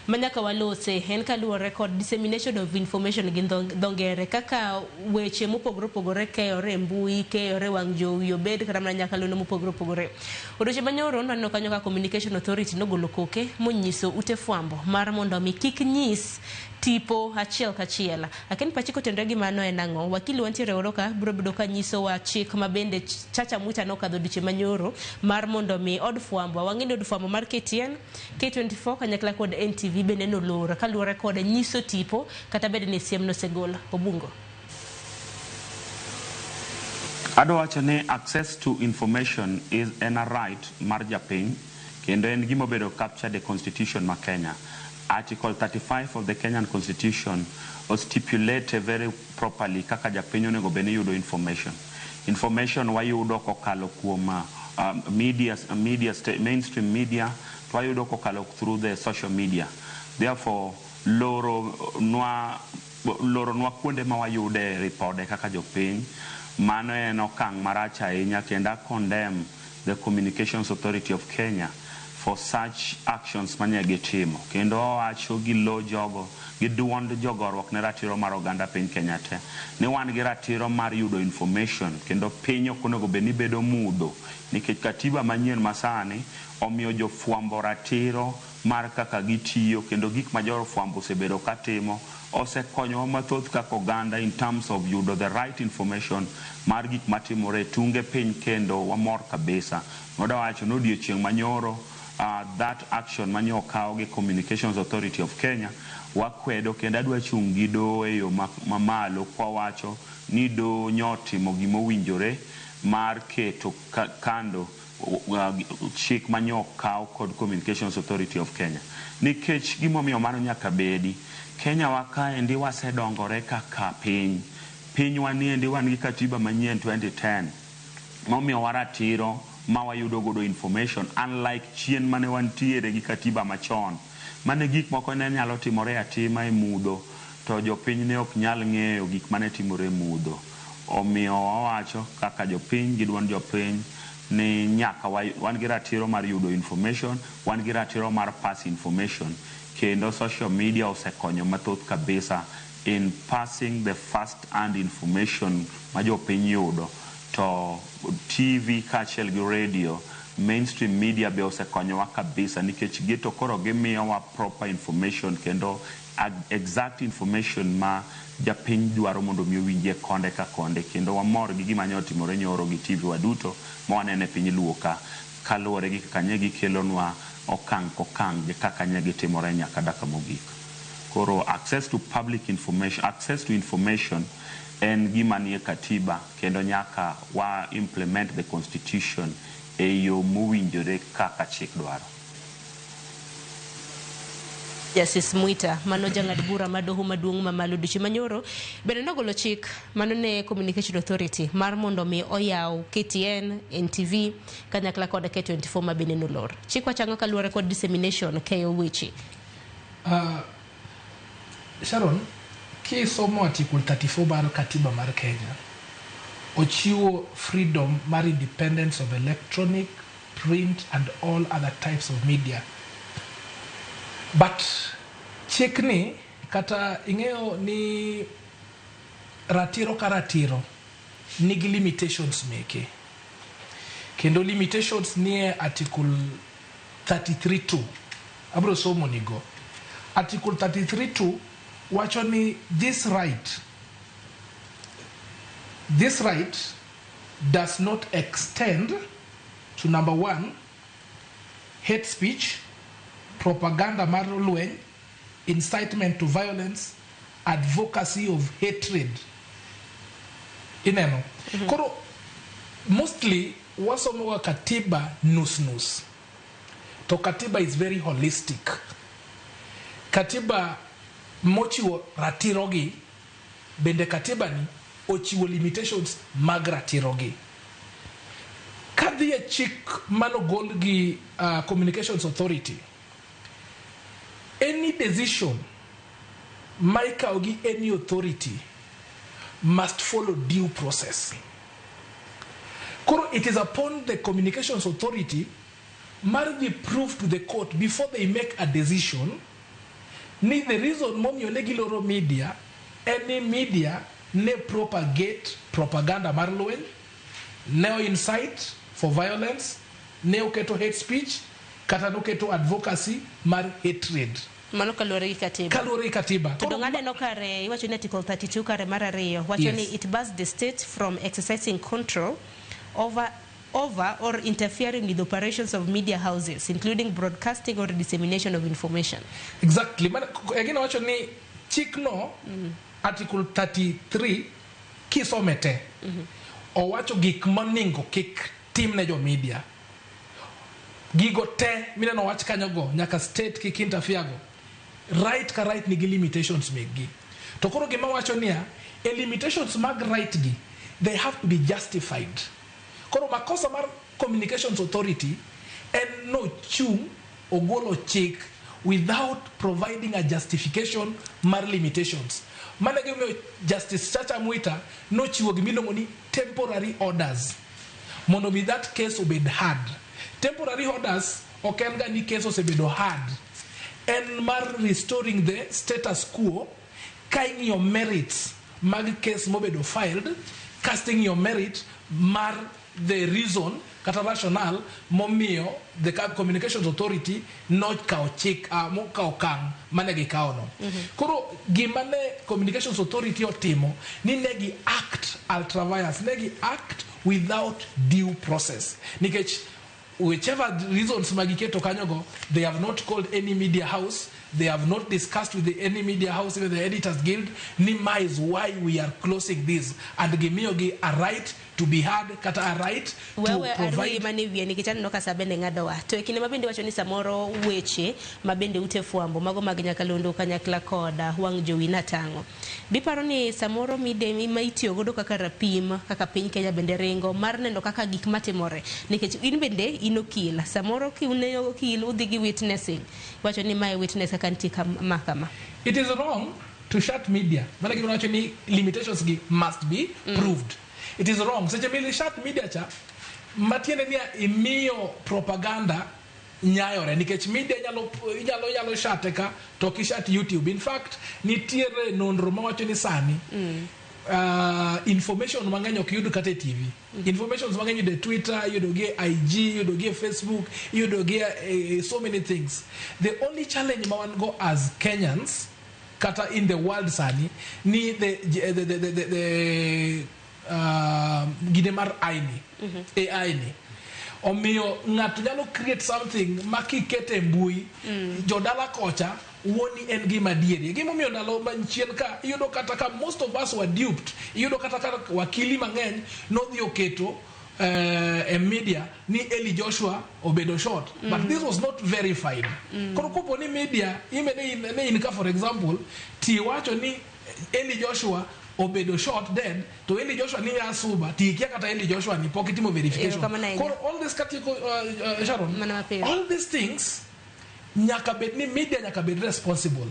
ma nyaka walose en kaluwore kod dissemination of information gi dho ngere, kaka weche mopogore opogore keyore e mbui, keyore e wang' jowi, obed kata mana nyakalondo mopogore opogore. Odiochieng' manyoro naneno kanyo ka Communication Authority nogolo koke monyiso ute fwambo mar mondo mi kik nyis tipo achiel kachiel. Aken pachi kotenore gi mano en ang'o? Wakili wantiere oro ka biro bedo ka nyisowa chik ma bende Chacha Mwita nokadho odiochieng' manyoro mar mondo mi od fwambo. Wang'e ni od fwambo mar KTN, K24 kanyakla kod NTV bende nolor kaluwore kod nyiso tipo kata bed ni siem nosegol. Obungo. Adwa wacho ni access to information is en a right mar japiny kendo en gima obedo captured e constitution ma Kenya. Article 35 of the Kenyan Constitution stipulate very properly kaka japiny onego bed ni yudo information. Information wayudo kokalo kuom media, mainstream media, to wayudo kokalo through the social media. Therefore, loro nwa kuonde ma wayude ripode kaka jopiny, mano en okang' marach ahinya, kendo a condemn the Communications Authority of Kenya for such actions manye gitimo, kendo owacho gi lo jogo gi duond jogoruok ne ratiro mar oganda piny Kenya te ni wan gi ratiro mar yudo information, kendo piny ok onego bed ni bedo mudho nikech katiba manyien masani omiyo jofwambo ratiro mar kaka gitiyo, kendo gik ma jofwambo osebedo katimo osekonyowa mathoth kaka oganda in terms of yudo the right information mar gik matimore e tunge piny, kendo wamor kabisa. Noda wacho ni odiochieng' manyoro that action mane okaw gi Communications Authority of Kenya wakwedo, kendo adwa chung' gi doho e yo mamalo kwawacho ni doho nyotimo gimowinjore mar keto kando chik mane okaw kod Communications Authority of Kenya, nikech gimomiyo mano nyaka bedi Kenya wa kaendi wasedongore kaka piny. Pinywa niendi wan gi katiba manyien 2010 momiyowa ratiro ma wayudo godo information, unlike chien mane wantiere gi katiba machon mane gik moko ne nyalo timore atima e mudho to jopiny ne ok nyal ng'eyo gik mane timore e mudho. Omiyo wawacho kaka jopiny gi duond jopiny ni nyaka wan gi ratiro mar yudo information, wan gi ratiro mar pass information, kendo social media osekonyo mathoth kabisa in passing the first hand information ma jopiny yudo. To TV kaachiel gi radio, mainstream media be osekonyowa kabisa, nikech gito koro gimiyowa proper information kendo exact information ma japiny dwaro mondo mi owinjie konde ka konde. Kendo wamor gi gima ne otimore nyoro gi TV waduto ma waneno e piny Luo ka, kaluwore gi kaka ne gikelonwa okang' kokang' gi kaka ne gitimore nyaka dakika mogik. Koro access to public information, access to information en gima nie katiba, kendo nyaka wa implement the constitution e yo mowinjore kaka chik dwaro. Justice Mwita, mano jang'ad bura mar doho maduong' mamalo odiochieng' manyoro bende nogolo chik mano ne Communication Authority mar mondo mi oyaw KTN, NTV kanyakla kod K24 ma bende nolor. Chik wacho ang'o kaluwore kod dissemination keyo weche? Sharon, kisomo Article 34 mar katiba mar Kenya, ochiwo freedom mar independence of electronic, print and all other types of media. But chikni kata ing'eyo ni ratiro ka ratiro nigi limitations meke. Kendo limitations nie Article 33.2. Abro somo nigo. Article 33.2 wacho ni this right does not extend to, number one, hate speech, propaganda mar lweny, incitement to violence, advocacy of hatred. Ineno. Koro mostly wasomo ga katiba nus nus. To katiba is very holistic. Katiba mochiwo ratiro gi, bende katiba ni ochiwo limitations mag ratiro gi. Kadhi e chik manogol gi Communications Authority, any decision ma ikawo gi any authority must follow due process. Koro it is upon the Communications Authority mar dhi prove to the court before they make a decision ni the reason momiyo ne giloro media en ni media ne propagate propaganda mar lweny, ne o incite for violence, ne oketo hate speech, kata noketo advocacy mar hatred. Mano kaluwore gi katiba. Kaluwore gi katiba. To dong' aneno kare iwacho ni Article 32 kare mar 2 wacho ni it bars the state from exercising control over or interfering with operations of media houses, including broadcasting or dissemination of information. Exactly. Again wacho ni chikno, Article 33 kisome te, owacho gik moningo kik tim ne jo media. Gigo te mineno wach kanyogo nyaka state kik interfere go. Right ka right nigi limitations mekgi. To koro gima wacho niya, e limitations mag right gi, they have to be justified. Koro makosa mar Communications Authority en nochung' ogolo chik without providing a justification mar limitations. Mano e gimomiyo Justice Chacha Mwita nochiwo gimiluongo ni temporary orders mondo mi that case obed heard. Temporary orders ok en ga ni case osebedo heard. En mar restoring the status quo ka ing'iyo merits mag case mobedo filed, kasto ing'iyo merit mar the reason kata rationale momiyo the Communications Authority nokawo chik, mokawo okang' mane gikawo no. Koro gima ne Communications Authority otimo ni ne gi act ultra vires, ne gi act without due process. Nikech whichever reasons magiketo kanyogo, they have not called any media house, they have not discussed with any media house, even the Editors Guild, ni ma is why we are closing this, and gimiyogi a right to be heard kata a right to Wewe arwi provide. Mane wiye nikech aneno ka sa bende ng'adowa. To e kinde ma bende wacho ni samoro weche ma bende ute fwambo mago mag nyakalondo kanyakla koda wang' jowi natang'o. Biparo ni samoro mide ma itiyo godo kaka rapim kaka piny Kenya bende ringo mar neno kaka gik matimore, nikech in bende in okil, samoro kiuneno okil udhi gi witnessing, wacho ni mae witness kaka nitie kama kama. It is wrong to shut media. Mana gima wacho ni limitations gi must be proved. It is wrong. Seche mi shut media cha, matiende ni imiyo propaganda nyayore, nikech media inyalo shate ka to ok ishut YouTube. In fact, nitiere nonro mawacho ni sani information mang'eny ok yud kata e TV. Informations mang'eny yudo e Twitter, yudo gi e IG, yudo gi e Facebook, yudo gi e so many things. The only challenge ma wan go as Kenyans kata in the world sani ni the gine mar AI ni, AI ni omiyo ng'ato nyalo create something ma kikete e mbui, jodala kocha wuoni en gima adieri. Gimomiyo ndalo machien ka iyudo kata ka most of us were duped, iyudo kata ka wakili mang'eny nodhi oketo e media ni Eli Joshua obedo shot, but this was not verified. Koro kopo ni media ime ne in ka, for example, ti wacho ni Eli Joshua obedo shot dead, to Eli Joshua ni ya suba ti ikia kata Eli Joshua ni pok itimo verification. Erokamano ahinya. Koro all this katieko, Sharon, Mana mapiyo. all these things nyaka bed ni media nyaka bed responsible.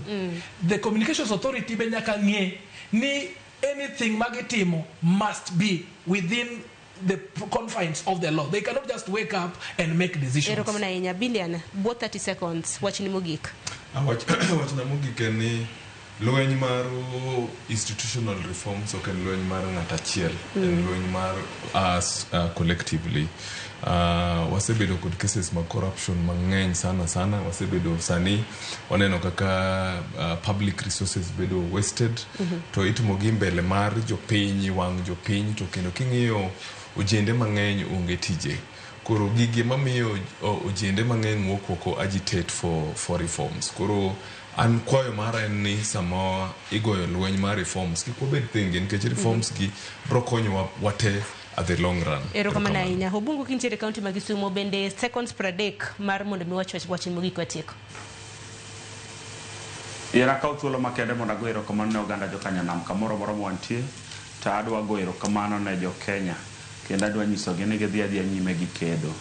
The Communications Authority be nyaka ng'e ni anything magitimo must be within the confines of the law. They cannot just wake up and make decisions. Erokamano ahinya. Bilian, bwo 30 seconds, wachni mogik. Wachna mogik en ni lweny mar institutional reforms ok en lweny mar ng'at achiel, en lweny mar us collectively. Wasebedo kod cases mag corruption mang'eny sana sana. Wasebedo sani waneno kaka public resources bedo wasted, to itimogi mbele mar jopiny, wang' jopiny, to kendo king'iyo ojende mang'eny onge tije. Koro gigi mamiyo ojende mang'eny wuok oko agitate for reforms. Koro an kwayo mara en ni sama igoyo lweny mar reforms, kik wabed thenge, nikech reforms gi bro konyowa wate at the long run. Erokamano ahinya. Obungu, kintiere e kaunti ma Kisumo bende, seconds 30 mar mondo mi wach wachni mogik watieko. Yiera akaw thuolo makende mondo ago erokamano ne oganda jokanyanam kamoro amora ma wantie, to adwa go erokamano ne jo Kenya, kendo adwa nyisogi ni gidhi adhiya nyime gi kedo.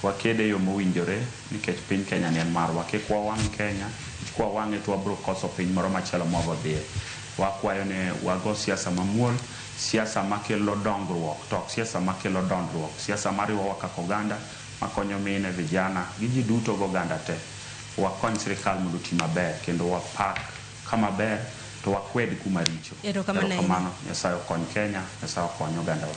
Wakede e yo mowinjore, nikech piny Kenya ni en marwa. Kik wawang' Kenya, kwawang'e to wabro koso piny moro machielo mwagodhiye. Wakwayo ni wago siasa mamuol, siasa makelo dongruok, to ok siasa makelo dondruok, siasa mariwowa kaka oganda, makonyo mine, vijana gi ji duto goganda te. Wakony sirikal mondo oti maber, kendo wapak kama ber to wakwed kuma richo. Erokamano ahinya. Erokamano. Nyasaye okony Kenya, Nyasaye okony ogandawa.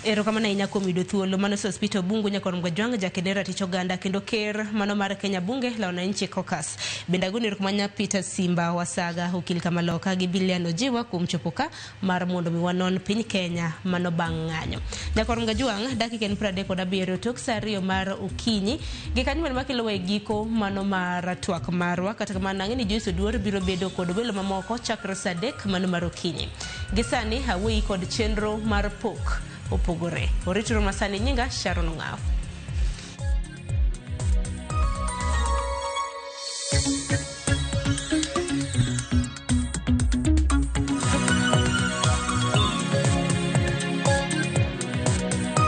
Erokamano ahinya kuom yudo thuolo. Mano Sospeter Obungu Nyakwar Mgajwang', jakede ratich oganda kendo ker mano mar Kenya Bunge la Wananchi Caucus. Bende agoni erokamano Peter Simba Wasaga, okil Kamaloka, gi Bilian Ojiwa kuom chopo ka mar mondo mi wanon piny Kenya mano bang' ng'anyo. Nyakwar Mgajwang', dakika en 37 tok sa 2 mar okinyi. Gi kanyo bende makelo e giko mano mar twak marwa. Kata kamano ang'e ni Joyce Oduor biro bedo kod welo mamoko chakre sa 3 mano mar okinyi. Gi sani awuoyi kod chenro mar pok opogore. Oritro masani, nyinga Sharon Ong'aw.